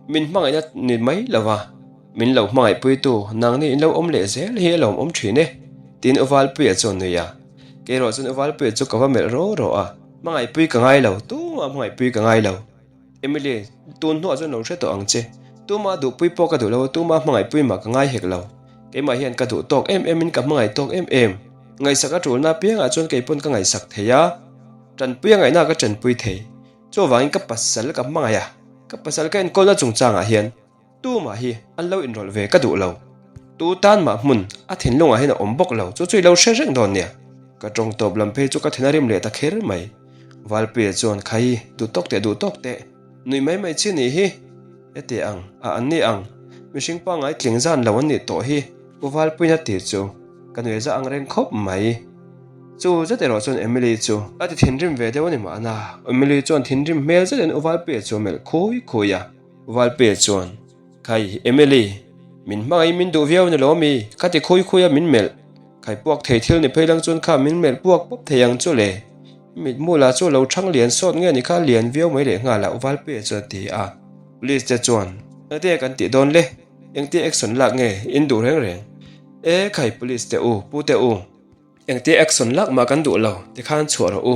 min hmangaihna ni mai lo va, min lo hmangaihpuitu nangni in lo awm leh zel hi a lawm awm thin e, tiin U Valpuia chuan nui a. Kei erawh chuan U Valpuia chu ka va melh ro ro a, hmangaihpui ka ngai lo, tumah hmangaihpui ka ngai lo. Emily, tun hnuah chuan lo hre tawh ang che, tumah duhpui pawh ka duh lo a, tumah hmangaihpui mah ka ngai hek lo. Keimah hian ka duh tawk em emin ka hmangaih tawk em em. Ngaihsak a tulna apiangah chuan kei pawn ka ngaihsak thei a. Tanpui a ngaihna ka tanpui thei. Chuvangin ka pasal ka hmangaih a, ka pasal ka enkawlna chungchangah hian. Tumah hi an lo inrawlh ve ka duh lo. Tu tan mah hmun a thinlungah hian a awm bawk lo chu chu i lo hre reng dawn nia. Ka tawng tawp lam phei chu ka thin a rim leh ta kher mai. Valpuia chuan Khai, duh tawk teh duh tawk teh, nuih mai mai chi nih hi. Heti ang a an ni ang, mihring pangngai tling zan lo an nih tawh hi U Valpuiin a ti chu ka nuih za ang reng khawp mai. Chu zet erawh chuan Emily chu a ti thinrim ve deuh a ni mahna. Emily chuan thinrim hmel zetin U Valpuia chu a melh khui khui a. Valpuia chuan, Khai, Emily, min hmangaih min duh viau ni lo mi? Ka ti khui khui a min melh. Khai puak thei thil ni phei lang chuan kha min melh puak pawp thei ang chu le. Mitmu lah chu lo thang lian sawt nge ni kha lian viau mai leh nghal a Valpuia chuan a ti a. Police te chuan, Engtia kan tih dawn le? Engtia action lak nge in duh reng reng? E khai police te u, pu te u. Engtia action lak mah kan duh lo, tikhan chhuah rawh u.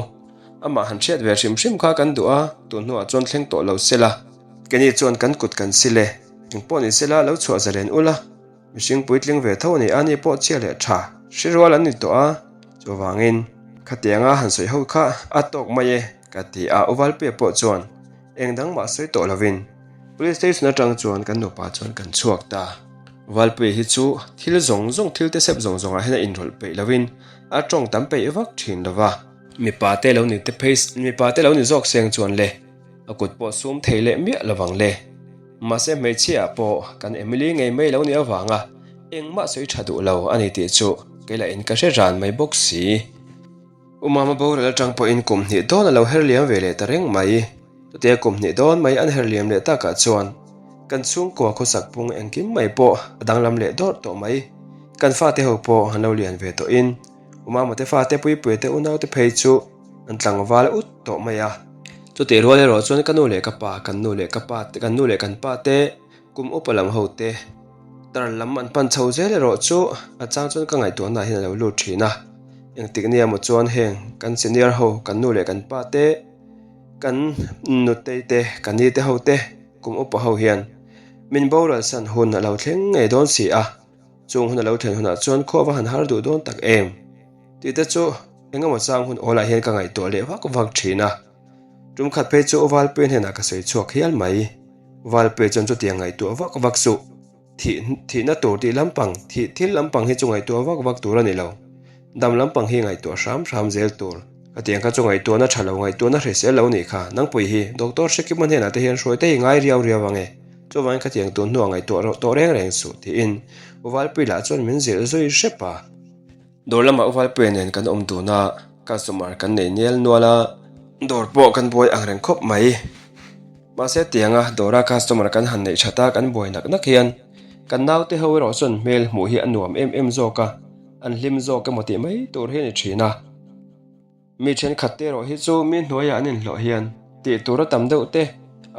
Amah han hriat ve hrim hrim kha kan duh a, tun hnuah chuan thleng tawh lo sela. Keini chuan kan kut kan sil e. Engpawh ni sela lo chhuah zalen ula. Mihring puitling ve tho a ni a, ni pawh chhia leh tha hri rual an ni tawh a, chuvangin khatianga han sawi ho kha a tawk mai e ka ti a, U Valpuia pawh chuan eng dang mah sawi tawh lovin Police Station atang chuan kan nupa chuan kan chhuak ta. Valpuia hi chu thil zawng zawng thil te sep zawng zawngah hian a inrawlh peih lovin a tawng tam peih vak thin lova. Mipa te lo ni te phei mipa te lo ni zawk seng chuan le a kut pawh sum thei leh miah lovang le. Mahse hmeichhia ah pawh kan Emily ngei mai lo nih avanga engmah sawi tha duh lo a ni tih chu kei lah in ka hre ran mai bawk si. U Mama boral atang pawhin kum hnih dawn a lo her liam ve leh ta reng mai. Chutia kum hnih dawn mai an her liam leh takah chuan kan chhungkua khawsak pung engkim mai pawh a danglam leh dawrh tawh mai. Kan fate ho pawh an lo lian ve tawhin U Mama te fate Puipuia te unaute phei chu an tlangval ut tawh mai a. Chutih rual erawh chuan ka nu leh ka pa, kan nu leh ka pa te, kan nu leh kan pa te, kum upa lam ho te tar lam an pan chho zel erawh chu a chang chuan ka ngaihtuahna ah hian a lo lut thin a. Engtik nia maw chuan heng kan senior ho, kan nu leh kan pa te, kan nutei te, ka ni te ho te, kum upa ho hian min boral san hun a lo thleng ngei dawn si a. Chung hun a lo thlen hunah chuan khua va han har duh dawn tak em? Tih te chu engemaw chang hun awlah hian ka ngaihtuah leh vak vak thin a. Tum khat phei chu Valpuia hnenah ka sawi chhuak hial mai. Valpuia chuan chutiang ngaihtuah vak vak suh. Thih thihna tur tih lampang, thih thil lampang hi chu ngaihtuah vak vak tur a ni lo. Dam lampang hi ngaihtuah hram hram zel tur. Khatiang kha chu ngaihtuahna tha lo, ngaihtuahna hrisel lo nih kha. Nangpui hi Doctor Hrekima hnenah te hian hruai te hi ngai riau riau ang e. Chuvangin khatiang tun hnuah ngaihtuah rawh tawh reng reng suh tiin U Valpui lah chuan min zilh zui hrep a. Dawr lamah U Valpuia nen kan awm dun a, customer kan nei nel nual a, dawr pawh kan buai ang reng khawp mai. Mahse tianga dawra customer kan han neih that a kan buai nak nak hian kan naute ho erawh chuan hmel hmuh hi a nuam em em zawk a, an hlim zawk emaw tih mai tur hi a ni thin a. Mi thenkhat te erawh hi chu mi hnuaiah an inhlawh hian tih tur a tam deuh te,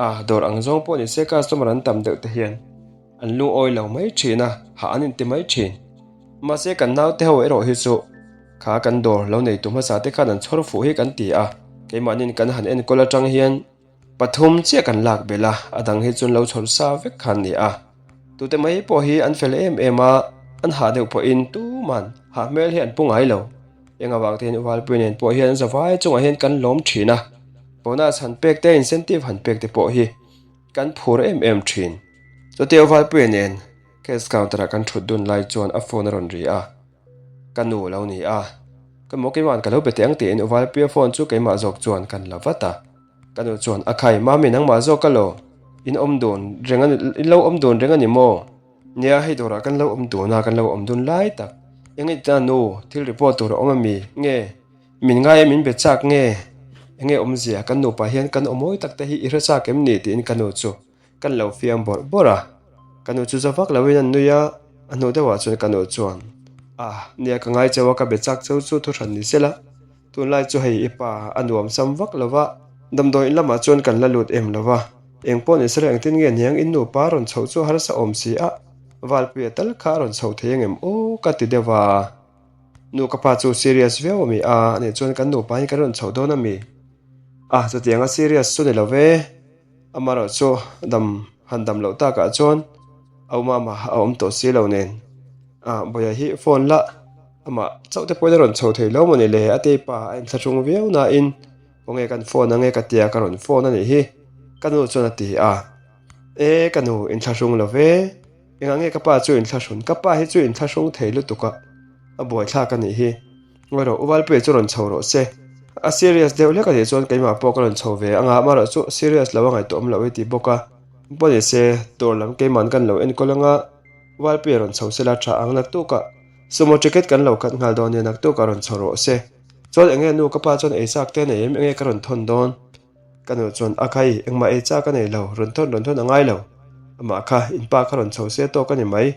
a dawr ang zawng pawh ni se customer an tam deuh te hian an lungawi lo mai thin a, hah an inti mai thin. Mahse kan naute ho erawh hi chu kha kan dawr lo neitu hmasa te khan an chhawr fuh hi kan ti a, keimahniin kan han enkawl atang hian Pathum chiah kan lak belh a, a dang hi chuan lo chhawr sa vek khan ni a. Tute mai pawh hi an fel em em a, an hah deuh pawhin tuman hah hmel hi an pu ngai lo. Eng avang te hian Uvalpui nen pawh hian zavai chungah hian kan lawm thin a, bonus han pek te, incentive han pek te pawh hi kan phur em em thin. Chutia Uvalpuia nen cash counter-ah kan thut dun lai chuan a phone a rawn ri a. Ka nu lo ni a, ka maw keima'n ka lo be teh ang tiin Uvalpuia phone chu keimah zawk chuan kan la vat a. Ka nu chuan, A khai, Mami nangmah zawk ka lo, in awm dun reng a ni, in lo awm dun reng a ni maw? Nia, hei dawrah kan lo awm dun a, kan lo awm dun lai tak. Eng nge ta nu, thil report tur a awm a mi? Nge, min ngai a min be chak nge? Eng nge awmzia, kan nupa hian kan aw mawi tak te hi i hre chak em ni? tiin ka nu chu Kan lo fiam bawrh bawrh a, ka nu chu za vak loin an nui a, a hnu deuhah chuan ka nu chuan, Ah, nia ka ngai cheu a, ka be chak cheu chu thu hran ni sela, tunlai chu hei i pa a nuam sam vak lo va, damdawi in lamah chuan kan la lut em lo va, eng pawh ni sela engtin nge niang in nupa rawn chhoh chu harsa awm si a, Valpuia tal kha a rawn chho thei angem aw ka ti deuh a. Nu ka pa chu serious viau a mi a, anih chuan kan nupa hi kan rawn chhoh dawn a mi? Ah, chutiang a serious chu ni lo ve. Amaherawh chu dam han dam loh takah chuan a umama a awm tawh si lo nen ah Bawia hi phone la amah chauh te pawhin a rawn chho thei lo maw ni le a tei pa a inthlahrung viau nain khawnge kan phone ange ka tia ka rawn phone a nih hi ka nu chuan a ti a. E, ka nu, inthlahrung lo ve. Engah nge ka pa chu inthlahrun? Ka pa hi chu inthlahrung thei lutuk a, a buaithlak a nih hi. Ngawi rawh, U Valpuia chu rawn chho rawh se. A serious deuh hlek a nih chuan keimah pawh ka rawn chho ve ang a, amaherawhchu serious lo a ngaihtuah awm loh i ti bawk a. Pawh ni se, dawr lam keima'n kan lo enkawl ang a, U Valpuia rawn chho se la tha ang naktukah. Sumo ticket kan lo cut nghal dawn nia naktukah rawn chho rawh se. Chuan enge nu ka pa chuan ei chak te a nei em enge ka rawn thawn dawn? Ka nu chuan, A khai, engmah ei chak a nei lo, rawn thawn rawn thawn a ngai lo. Amah kha, in pa kha rawn chho se tawk a ni mai.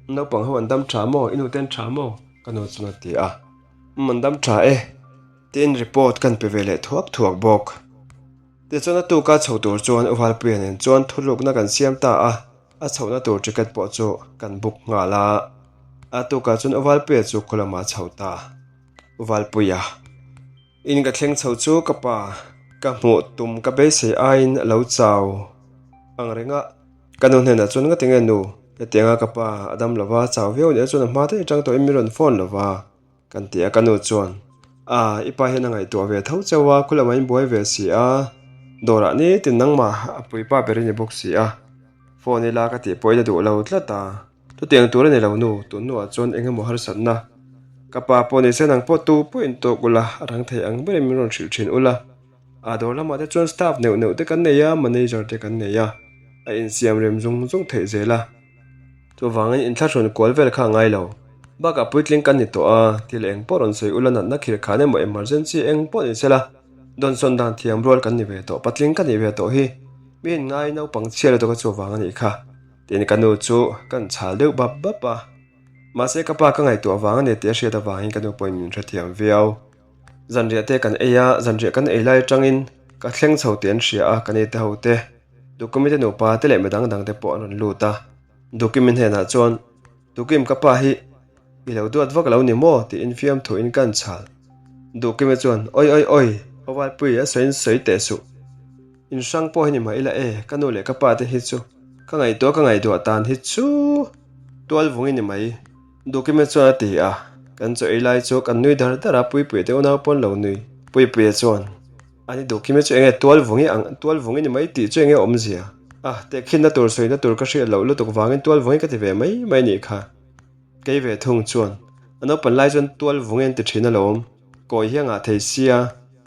Naupang ho an dam tha maw? I nuten tha maw? Ka nu chuan a ti a. Umm an dam tha e. Tiin report kan pe ve leh thuak thuak bawk. Tichuan a tuka chho tur chuan U Valpuia nen chuan thurukna kan siam ta a, a chhohna tur ticket pawh chu kan book nghal a. A tukah chuan U Valpuia chu khaw lamah a chho ta. U Valpuia. In ka thleng chho chu ka pa ka hmuh tum ka beisei aiin a lo chau ang reng a, ka nu hnenah chuan nga tinge nu hetianga ka pa a dam lova chau viau nia chuan a hma daih atang tawhin min rawn phone lova kan ti a ka nu chuan a i pa hian a ngaihtuah ve tho chauh a khulam ah in buai ve si a dawrah nitin nangmah a puipa ber i ni bawk si a phone ila ka tih pawhin a duh lo tlat a. Chutiang tur a ni lo nu, tun hnuah chuan eng emaw harsatna ka pa pawh ni se nang pawh tu pawh in tawk ula, a rang thei ang berin min rawn hrilh thin ula. A dawr lamah te chuan staff neuh neuh te kan nei a, manager te kan nei a, a insiam rem zung zung theih zel a. Chuvangin inthlahrun kual vel kha a ngai lo. Bakah puitling kan ni tawh a, thil eng pawh rawn sawi ula natna khirh khan emaw emergency eng pawh ni sela, dawnsawn dan thiam rual kan ni ve tawh, patling ka nih ve tawh hi. Mi inngai naupang chhia lutuk a chuvang a nih kha. Tin ka nu chu kan chhal deuh bap bap a, mahse ka pa ka ngaihtuah vang a ni tih a hriat avangin ka nu pawhin min hrethiam viau. Zanriah te kan ei a, zanriah kan ei lai atangin ka thleng chho tih an hria a, ka ni te ho te, Dukimi te nupa te leh midang dang te pawh an rawn lut a. Dukimi hnenah chuan, Dukim ka pa hi i lo duat vak lo ni maw? tiin fiamthuin kan chhal. Dukimi chuan, Oi oi oi, Awalpui a sawiin sawi teh suh. In hrang pawh hi ni mah ila e, ka nu leh ka pa te hi chu ka ngaihtuah ka ngaihduah tan hi chu tual vung i ni mai. Dukime chuan a ti a, kan chaw ei lai chu kan nui dar dar a, Puipuia te unau pawn lo nui. Puipuia chuan, Ani Dukime chu enge tual vung i ang, tual vung i ni mai tih chu enge awmzia? A, tehkhinna tur sawina tur ka hriat loh lutuk vangin tual vung i ka ti ve mai mai nih kha. Kei ve thung chuan, a naupan lai chuan tual vung i an ti thin alawm, kawi hi a ngah thei sia,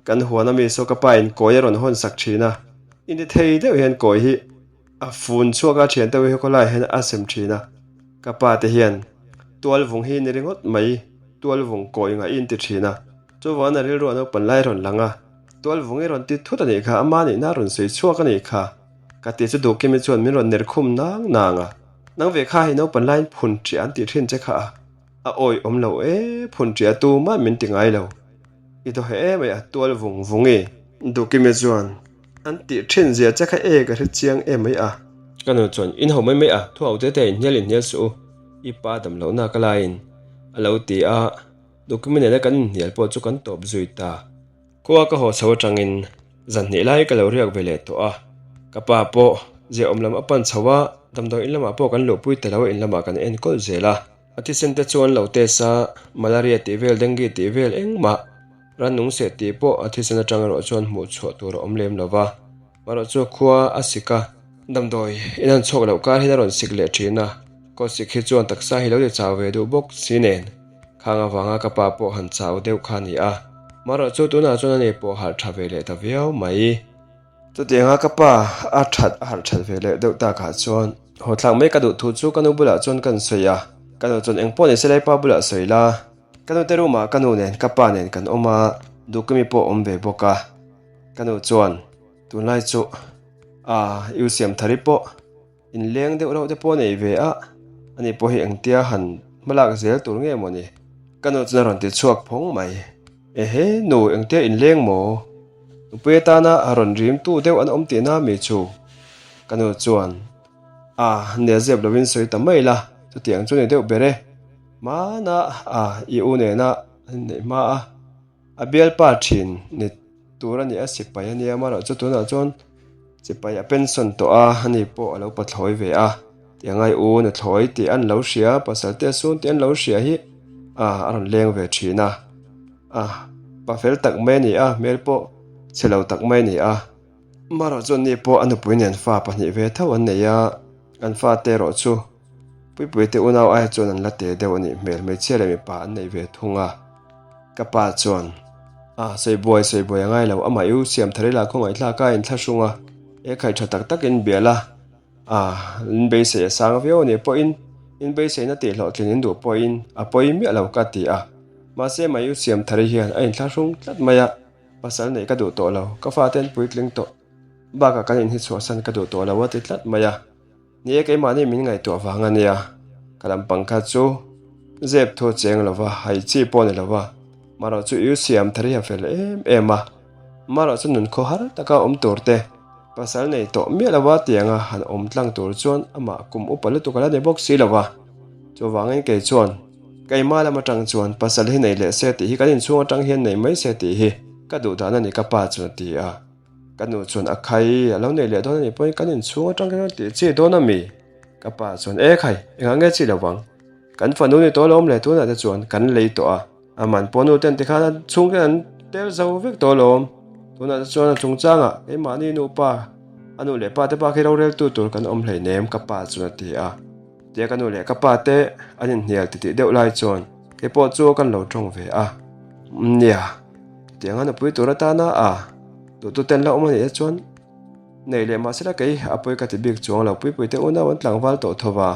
Kan huan ami saw ka pa in kawi a rawn hawn sak thin a, inti thei deuh hian kawi hi a fun chhuak a thian te hi khawlai hian a sem thin a, ka pa te hian tual vung hi ni ringawt mai tual vung kawi ngah i inti thin a, chuvangin a rilru a naupan lai rawn lang a, tual vung i rawn ti thut a nih kha, ama nihna a rawn sawi chhuak a nih kha, ka ti chu Duhkimi chuan min rawn ner khum nang nang a, nang ve kha hei naupan laiin phun ṭiah an tih thin che kha a, a awi awm lo e, phun ṭiah tumah min ti ngai lo. I daw he em mai a tual vung vung i. Dukime chuan, An tih thin zia che kha e ka hre chiang em mai a. Ka nu chuan, In ho mai mai a, thu ho te te inhnial inhnial suh u, i pa dam lohna ka laiin a lo ti a. Dukime nena kan inhnial pawh chu kan tawp zui ta. Khua ka haw chho atangin zan hnih lai ka lo riak ve leh tawh a, ka pa pawh ziaawm lam a pan chho a, damdawi in lamah pawh kan luhpui ta lo a, in lamah kan enkawl zel a. A thisen te chuan lo test a, malaria tih vel, dengue tih vel engmah rannung seh tih pawh a thisen atang erawh chuan hmuh chhuah tur a awm lem lo va. Marawh chu khua a sik a, damdawi in an chhuak loh kar hian a rawn sik leh thin a, kaw sik hi chuan taksa hi lo ti chau ve duh bawk si nen khang avanga ka pa pawh han chau deuh kha a ni a. Marawh chu tunah chuan ani pawh harh tha ve leh ta viau mai. Chutianga ka pa a that a harh that ve leh deuh takah chuan haw thlak mai ka duh thu chu ka nu bulah chuan kan sawi a, ka nu chuan engpawh ni se lai pa bulah sawi la, ka nu te room ah ka nu nen ka pa nen kan awm a, Dukimi pawh awm ve bawk a, ka nu chuan tunlai chu a U Siamthari pawh inleng deuh reuh te pawh a nei ve a, ani pawh hi engtia han hmalak zel tur nge mawni ka nu chuan a rawn ti chhuak phawng mai. Ehe, nu engtia inleng maw? Nupui atana a rawn rim tu deuh an awm tihna mi chu? Ka nu chuan, A, nel zep lovin sawi ta mai la, chutiang chu ni deuh ber e. Hmana a, i u nena an inneih hma a, a bialpa thin ni tur a ni a, sipai a nia, amaherawh chu tunah chuan sipai a pension tawh a, ani pawh a lo pathlawi ve a, tiangai u nuthlawi tih an lo hria, pasal te sun tih an lo hria hi a, a rawn leng ve thin a. A, pa fel tak mai a ni a, hmel pawh chhe lo tak mai a ni a. Marawh chuan ni pawh a nupui nen fa pahnih ve tho an nei a, an fate erawh chu Puipuia te unau aia chuan an la te deuh a nih hmel, hmeichhia leh mipa an nei ve thung a. Ka pa chuan, A, sawi buai, sawi buai a ngai lo, amah i u siam thar ila khawngaihthlak a inthlahrung a, e khaih tha tak takin bia la, A, in beisei a sang viau a nih pawhin in beiseina tih hlawhtlin in duh pawhin a pawi miah lo ka ti a. Mahse Mayu Siamthari hian a inthlahrung tlat mai a, pasal neih ka duh tawh lo, ka fate an puitling tawh bakah kan inhi chhuahsan ka duh tawh lo a ti tlat mai a. Ni e, keimahni min ngaihtuah vang a nia, ka lampang kha chu zep thu a cheng lo va, hai chi pawh a ni lo va, marawh chu Yu Siamthari a fel em em a, marawh chu nun khawhar taka awm tur te, Pasal nei tawh miah lova tianga han awm tlang tur chuan amah kum upa lutuk a la ni bawk si lova. Chuvangin kei chuan keimah lam atang chuan pasal hi nei leh se tih hi kan inchhung atang hian nei mai se tih hi ka duh dan a ni ka pa chuan a ti a. Ka nu chuan a khai a lo nei leh dawn a nih pawhin kan inchhung atang hian tih chi dawn a mi? Ka pa chuan e khai engah nge chi lovang? Kan fanu ni tawh alawm le tunah te chuan kan lei tawh a. A man pawh nu ten tikhan a chhungte an tel zo vek tawh alawm. Tunah te chuan a chungchangah keimahni nupa, a nu leh pa te bak hi roreltu tur kan awm hleinem ka pa chuan a ti a. Tia ka nu leh ka pa te an inhnial titih deuh lai chuan kei pawh chu kan lo tawng ve a. Nia, tiang a nupui tur atana a duhtu ten la awm a nih te chuan nei leh mahsela kei a pawi ka ti bik chuang lo puipui te unau an tlangval tawh tho va.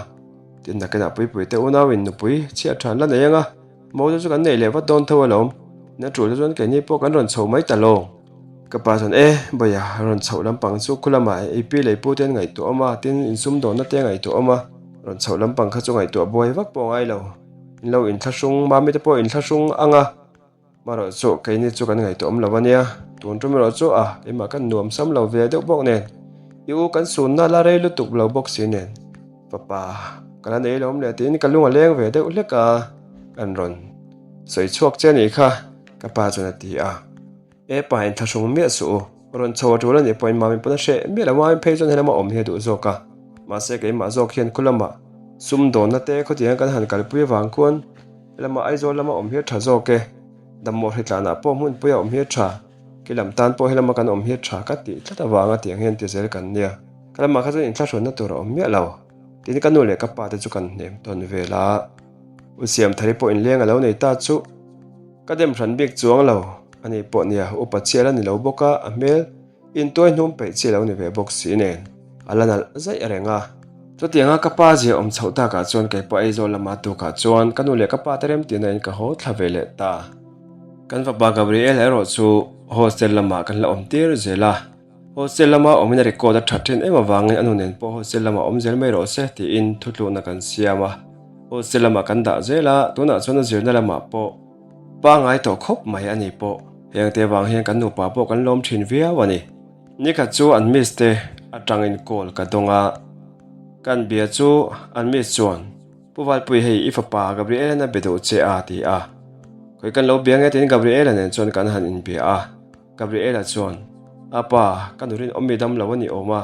Tin nakinah puipui te unauin nupui chhiat than la nei ang a. Mo chu kan nei leh vat dawn tho alawm, na tul te chuan keini pawh kan rawn chho mai ta lo. Ka pa chuan e, Bawia, rawn chhoh lampang chu khu lamah i pi leh i pu te an ngaihtuah awm a, tin insumdawnna te a ngaihtuah awm a, rawn chhoh lampang kha chu ngaihtuah buai vak pawh a ngai lo. In lo inthlahrung, mami te pawh inthlahrung ang a. Marawh chu keini chu kan ngaihtuah awm lo a nia, tun tum erawh chu a, keimah kan nuam sam lo ve deuh bawk nen, i u kan sunna la rei lutuk lo bawk si nen, fapa ka la nei lo awm leh tiin ka lung a leng ve deuh hlek a, kan rawn sawi chhuak che a nih kha, ka pa chuan a ti a. E pa inthlahrung miah suh u, rawn chho a tul a nih pawhin mami pawn a hreh miah lo a, phei chuan helama awm hi a duh zawk a, mahse keimah zawk hian khu lamah sumdawnna te khawtiang kan han kalpui avang khuan, Helama Aizawl lama awm hi a tha zawk e, Dammuah hritlanah pawh hmunpuia awm hi a tha, khi lam tan pawh helama kan awm hi a tha ka tih tlat avanga tiang hian ti zel kan nia. Ka lamah kha chuan inthlahrunna tur a awm miah lo. Tin ka nu leh ka pa te chu kan hnem tawn vel a. U Siamthari pawh inleng a lo nei ta chu ka dem hran bik chuang lo. Ani pawh nia upa chial a ni lo bawk a, a hmel. Intuai hnum peih chi lo ni ve bawk si nen a la nalh zaih reng a. Chutianga ka pa zia awm chhoh takah chuan kei pawh Aizawl lama tukah chuan ka nu leh ka pa te remtihna in ka haw thla ve leh ta. Kan fapa Gabriel erawh chu hostel lamah kan la awm tir zel a, hostel lama awmin a record a that thin em avangin a nu nen pawh hostel lamah awm zel mai rawh se tiin thutlukna kan siam a, hostel lamah kan dah zel a, tunah chuan a zirna lamah pawh Pangai tawh khawp mai a ni pawh. Hengte vang hian kan nupa pawh kan lawm thin viau a ni. Nikhat chu an miss te atangin call ka dawng a, kan bia chu an miss chuan, Pu Valpui hei i fapa Gabriel-a'n a be duh che a ti a. Khawi kan lo bia nge tiin Gabriel-a nen chuan kan han inbia a. Gabriel-a chuan, A pa, ka nurin awmmi dam lo a ni awm a,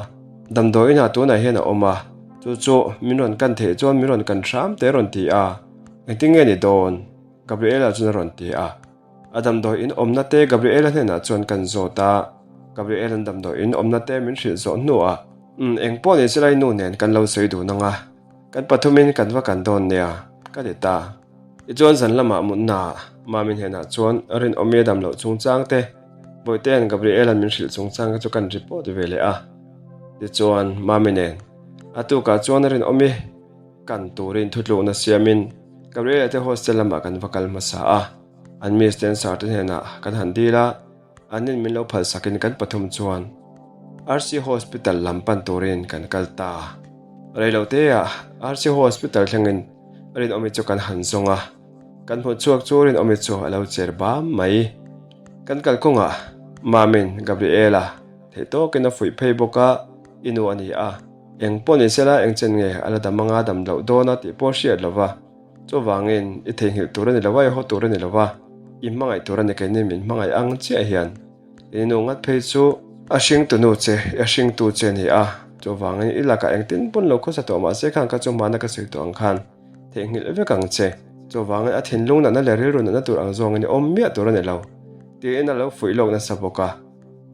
damdawi inah tunah hian a awm a, chu chu min rawn kan theih chuan min rawn kan hram te rawn ti a, engtin nge ni dawn? Gabriela chuan a rawn ti a. A damdawi in awmna te Gabriela hnenah chuan kan zawt a. Gabriela'n damdawi in awmna te min hrilh zawh hnuah, Umm, eng pawh ni silai nu nen kan lo sawi dun ang a, kan pathumin kan va kan dawn nia, ka ti ta. Tichuan zan lamah mutnaah Mami hnenah chuan Rinawmi a dam loh chungchang te, Bawitea'n Gabriela'n min hrilh chungchang te chu kan report ve leh a. Tichuan Mami nen a tukah chuan Rinawmi, Kan turin thutlukna siamin Gabriela te hostel lamah kan va kal hmasa a, an miss te an sir te hnenah kan han dil a, annin min lo phalsakin kan pathum chuan RC Hospital lam pan turin kan kal ta. Reiloteah RC Hospital thlengin Rinawmi chu kan han zawng a, kan hmuh chhuak chu Rinawmi chu a lo cher bam mai. Kan kalkawngah Mamin Gabriela theih tawkin a fuih phei bawk a, i nu a ni a. Eng pawh ni sela eng chen nge a la dam anga dam loh dawn a tih pawh hriat lo va, chuvangin i theihnghilh tur a ni lo va, i haw tur a ni lo va, i hmangaih tur a ni keini min hmangaih ang chiah hian i nu ngat phei chu a hringtu nu che, a hringtu che a ni a, chuvangin i lakah engtin pawn lo khawsa tawh mahse khan ka chu hmana ka sawi tawh ang khan theihnghilh vek ang che, chuvangin a thinlung natna leh rilru natna tur ang zawngin i awm miah tur a ni lo tiin a lo fuih lawk nasa bawk a.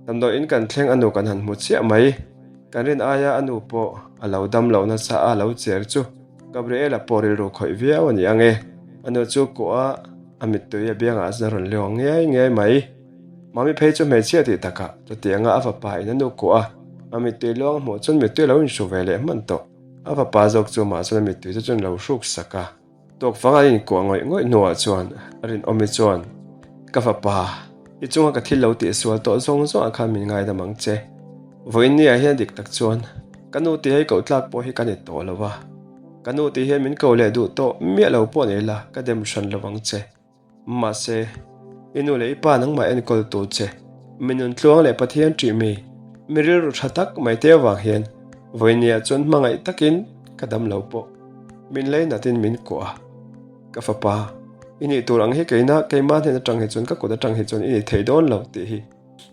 Damdawiin kan thleng a nu kan han hmu chiah mai. Kan rin aia a nu pawh a lo dam lo nasa a lo cher chu Gabriela pawh rilru khawih viau a ni ang e. A nu chu kuah a, a mittui a biangah a rawn leng ngiai ngiai mai. Mami phei chu hmeichhia tih takah chutianga a fapa in a nu kuah a, a mittui luang a hmuh chuan mittui a lo inhru ve leh hman tawh. A fapa zawk chu mah chuan a mittui chu chuan lo hruk sak a. Tawkfang an inkuah ngawih ngawih hnuah chuan Rinawmi chuan, Ka fapa, i chunga ka thil lo tihsual tawh zawng zawngah khan min ngaidam ang che. Vawiin niah hian dik tak chuan ka nu tih hei koh tlak pawh hi ka ni tawh lo a, ka nu tih hian min ko leh duh tawh miah lo pawh nei la ka dem hran lo ang che. Mahse, i nu leh i pa nangmah enkawl tu che, mi nuntluang leh Pathian ṭih mi, mi rilru ṭha tak mai te avang hian vawinia chuan hmangaih takin ka dam lo pawh. Min lei natin min kuah a, ka fapa, i nih tur ang hi keina keimah hnen aṭang hi chuan ka kut aṭang hi chuan i ni thei dawn lo tih hi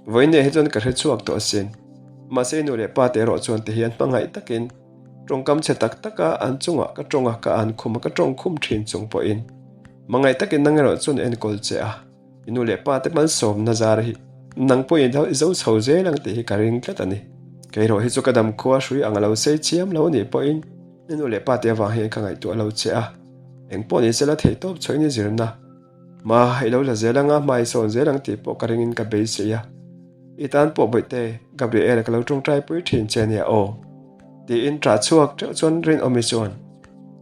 vawinia hi chuan ka hre chhuak tawh asin. Mahse, i nu leh pa te erawh chuan ti hian hmangaih takin ṭawngkam chhe tak taka an chungah ka ṭawng a, ka an khum a, ka ṭawng khum ṭhin chung pawhin. Hmangaih takin nang erawh chuan enkawl che a, i nu leh pa te malsawmna zar hi nang pawhin i zo chho zel ang tih hi ka ring tlat a ni. Kei erawh hi chu ka dam khua hrui ang a lo sei chiam lo nih pawhin i nu leh pa te avang hian ka ngaihtuah lo che a, eng pawh ni sela theihtawp chhuahin i zirna hma i lo la zel anga hma i sawn zel ang tih pawh ka ringin ka beisei a. I tan pawh bawihte Gabriel ka lo tawngtai pui thin che nia aw. Tiin ṭah chhuak ṭeuh chuan Rinawmi chuan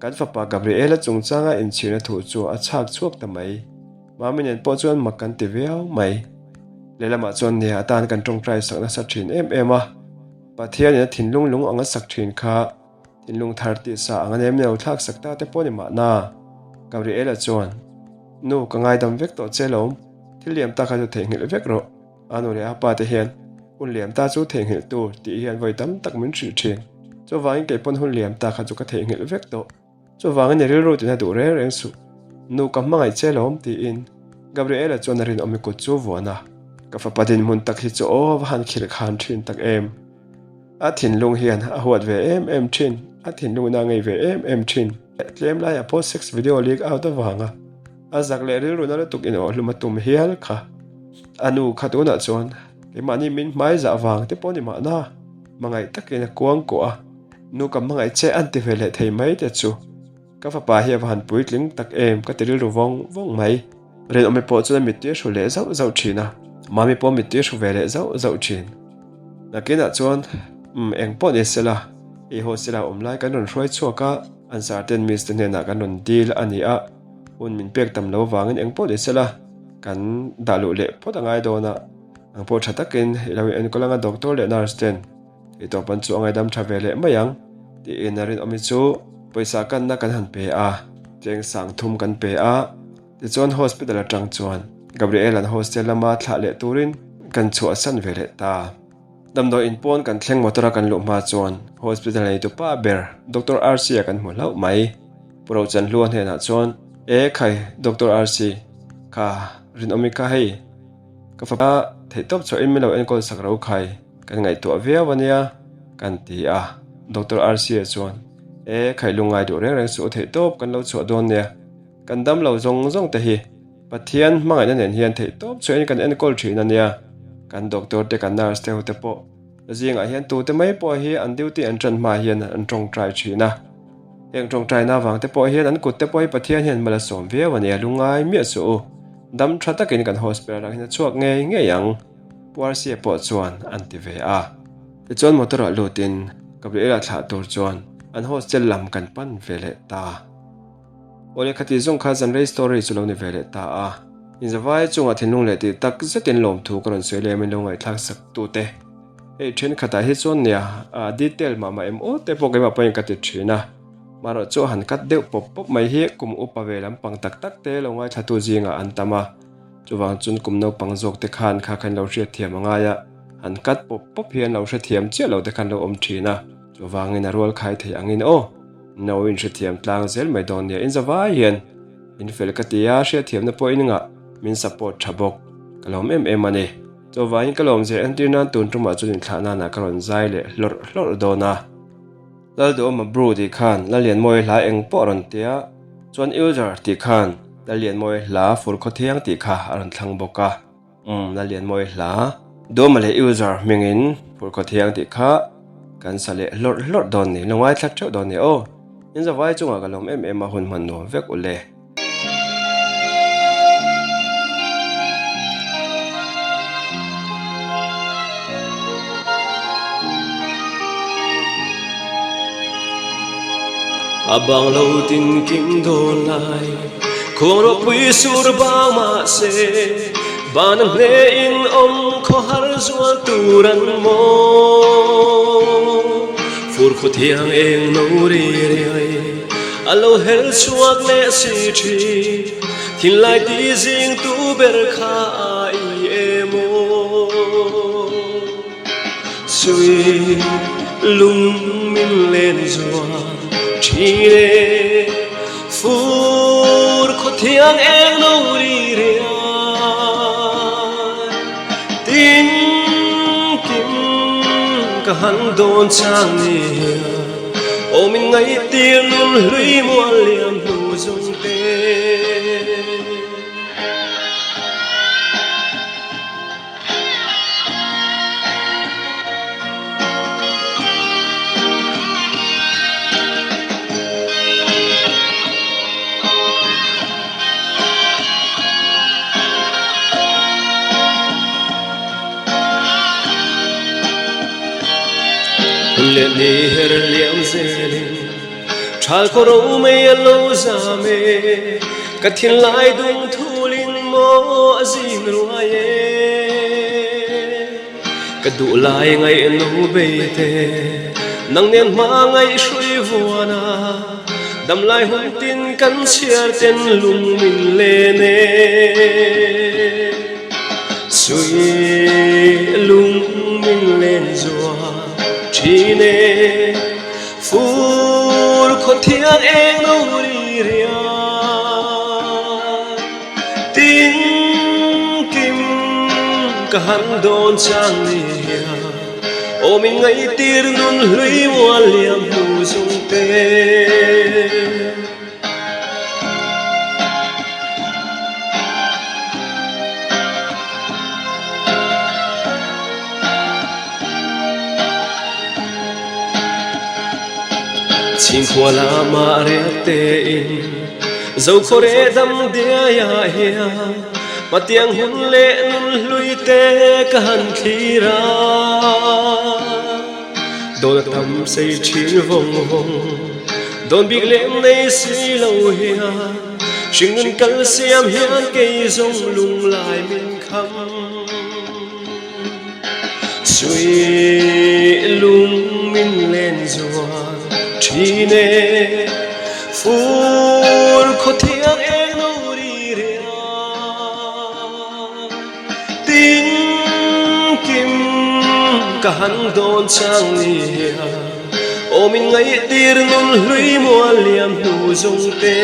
kan fapa Gabriela chungchanga inchhirna thu chu a chhak chhuak ta mai. Mami nen pawh chuan mak kan ti viau mai. Lehlamah chuan nia atan kan tawngtai sak nasa ṭhin em em a, Pathianin a thinlung lung ang a sak ṭhin kha thinlung thar tih sa ang a nem lo thlak sak ta te pawh ni mahna. Gabriela chuan, Nu, ka ngaidam vek tawh che lawm, thil liam ta kha chu theihnghilh vek rawh. A nu leh a pa te hian hun liam ta chu theihnghilh tur tih hian vawi tam tak min hrilh thin. Chuvangin kei pawn hun liam ta kha chu ka theihnghilh vek tawh. Chuvangin i rilru tina duh reng reng suh. Nu ka hmangaih che lawm tiin Gabriela chuan a rinawmi kut chu vuan a. Ka fapa dinhmun tak hi chu aw va han khilh khan thin tak em. A thinlung hian a huat ve em em thin, a thinlungin a ngei ve em em thin. Tlem laiah pawh sex video leak out avanga a zak leh rilru na lutuk inawhhlum a tum hial kha. A nu kha tunah chuan keimahni min hmai zah vang te pawh ni mahna hmangaih takin a kuang kuah a, nu ka hmangaih che an ti ve leh thei mai te chu ka fapa hi a va han puitling tak em ka ti rilru vawng vawng mai. Rinawmi pawh chuan a mittui a hru leh zauh zauh thin a, Mami pawh a mittui a hru ve leh zauh zauh thin. Nakinah chuan umm eng pawh ni sela, i hostel ah awm lai kan rawn hruai chhuak a, an sir ten miss te hnenah kan rawn dil a ni a, hun min pek tam lo vangin eng pawh ni sela kan dah luh leh phawt a ngai dawn a, ang pawh tha takin i lo enkawl anga doctor leh nurse ten i tawp an chu a ngaidam tha ve leh mai ang tiin a rinawmi chu pawisa kanna kan han pe a, cheng sang thum kan pe a, tichuan hospital atang chuan Gabriel an hostel lama thlah leh turin kan chhuahsan ve leh ta. Damdawi in pawn kan thleng motor a kan luh hma chuan hospital neitu pa ber Doctor RC a kan hmu hlauh mai. Pu Rochanhlua hnenah chuan, E khai Doctor RC, kha rinawmi kha hei, ka fapa theihtawp chhuahin min lo enkawl sak ro khai, kan ngaihtuah viau a nia, kan ti a. Doctor RC a chuan, E khai lungngai duh reng reng suh u theihtawp kan lo chhuah dawn nia, kan dam lo zawng zawng te hi Pathian hmangaihna nen hian theihtawp chhuahin kan enkawl thin a nia. Kan doctor te kan nurse te hote pawh zingah hian tute mai pawh hi an duty an tan hma hian an tawngtai thin a. Heng tawngtaina avang te pawh hian an kut te pawh hi Pathian hian mal a sawm viau a nia lungngai miah suh u. Dam tha takin kan hospital ah hian a chhuak ngei ngei ang Pu Rca pawh chuan an ti ve a. Tichuan motor ah lutin Gabriela thlah tur chuan an hostel lam kan pan ve leh ta. Awle khati zawng kha zanrei story chu lo ni ve leh ta a. Inzavai chungah thinlung leh tih tak zetin lawmthu ka rawn sawi leh min lo ngaihthlak sak tute. Hei thenkhatah hi chuan nia a detail mah mah em aw te pawh keimah pawhin ka ti thin a. Marawh chu a han cut deuh pawp pawp mai hi kum upa ve lampang tak tak te lo ngaithlatu zingah an tam a. Chuvang chuan kum naupang zawk te khan kha khan lo hriatthiam a ngai a, han cut pawp pawp hi an lo hrethiam chiah lo te khan lo awm thin a. Chuvangin a rual khai thei angin aw. No in hrethiam tlang zel mai dawn nia in zavai hian in fel ka ti a hriatthiamna pawh in ngah min support tha bawk ka lawm em em a ni. Chuvangin ka lawm zia entir nan tun tumah chuan inthlah nanah ka rawn zai leh hlawrh hlawrh dawn a. Lalduhawma Bru tih khan Lallianmawia hla eng pawh a rawn tia chuan User tih khan Lallianmawia hla Fur Khawthiang tih kha a rawn thlang bawk a. Umm Lallianmawia hla. Duama leh user hmingin Phurkhaw Thiang tih kha kan sa leh hlawrh hlawrh dawn ni, lo ngaithlak theuh dawn ni aw. In zavai chungah ka lawm em em a hun hman nuam vek u le. A bang lo tin kim dawn lai Khuang ropui sur bang mah se Ban a hne in awm khaw har zual tur an maw Fur khaw thiang eng no ri riai A lo her chhuak leh si thin Thinlai ti zing tu ber kha a i em aw Sui lung min len zual thin e Fur khaw thiang eng no ri riai Tin kim ka han dawn chang nia Aw min ngaihtir nun hlui mual liam hnu zawng te. Hun leh ni her liam zelin Thal khaw ro mei a lo zam e Ka thinlai dung thulin maw a zing ruai e Ka duh lai ngaih no bei te Nang nen hma ngaih hrui vuan a Damlai hun tin kan chhiar ten lung min len e. Sui lung min len zual thin e Fur khaw thiang eng no ri riai Tin kim ka han dawn chang nia Aw min ngaihtir nun hlui mual liam hnu zawng te. Chhingkhua lama rek tein Zokhawr e dam diaiah hian Hmatiang hun leh nun hlui te ka han thlir a. Dawn a tam sei thin vawng vawng Dawn bik lem nei si lo hian Hringnun kal siam hian kei zawng lunglai min kham. Sui lung min len zual thin e Fur khaw thiang eng no ri riai Tin kim ka han dawn chang nia Aw min ngaihtir nun hlui mual liam hnu zawng te.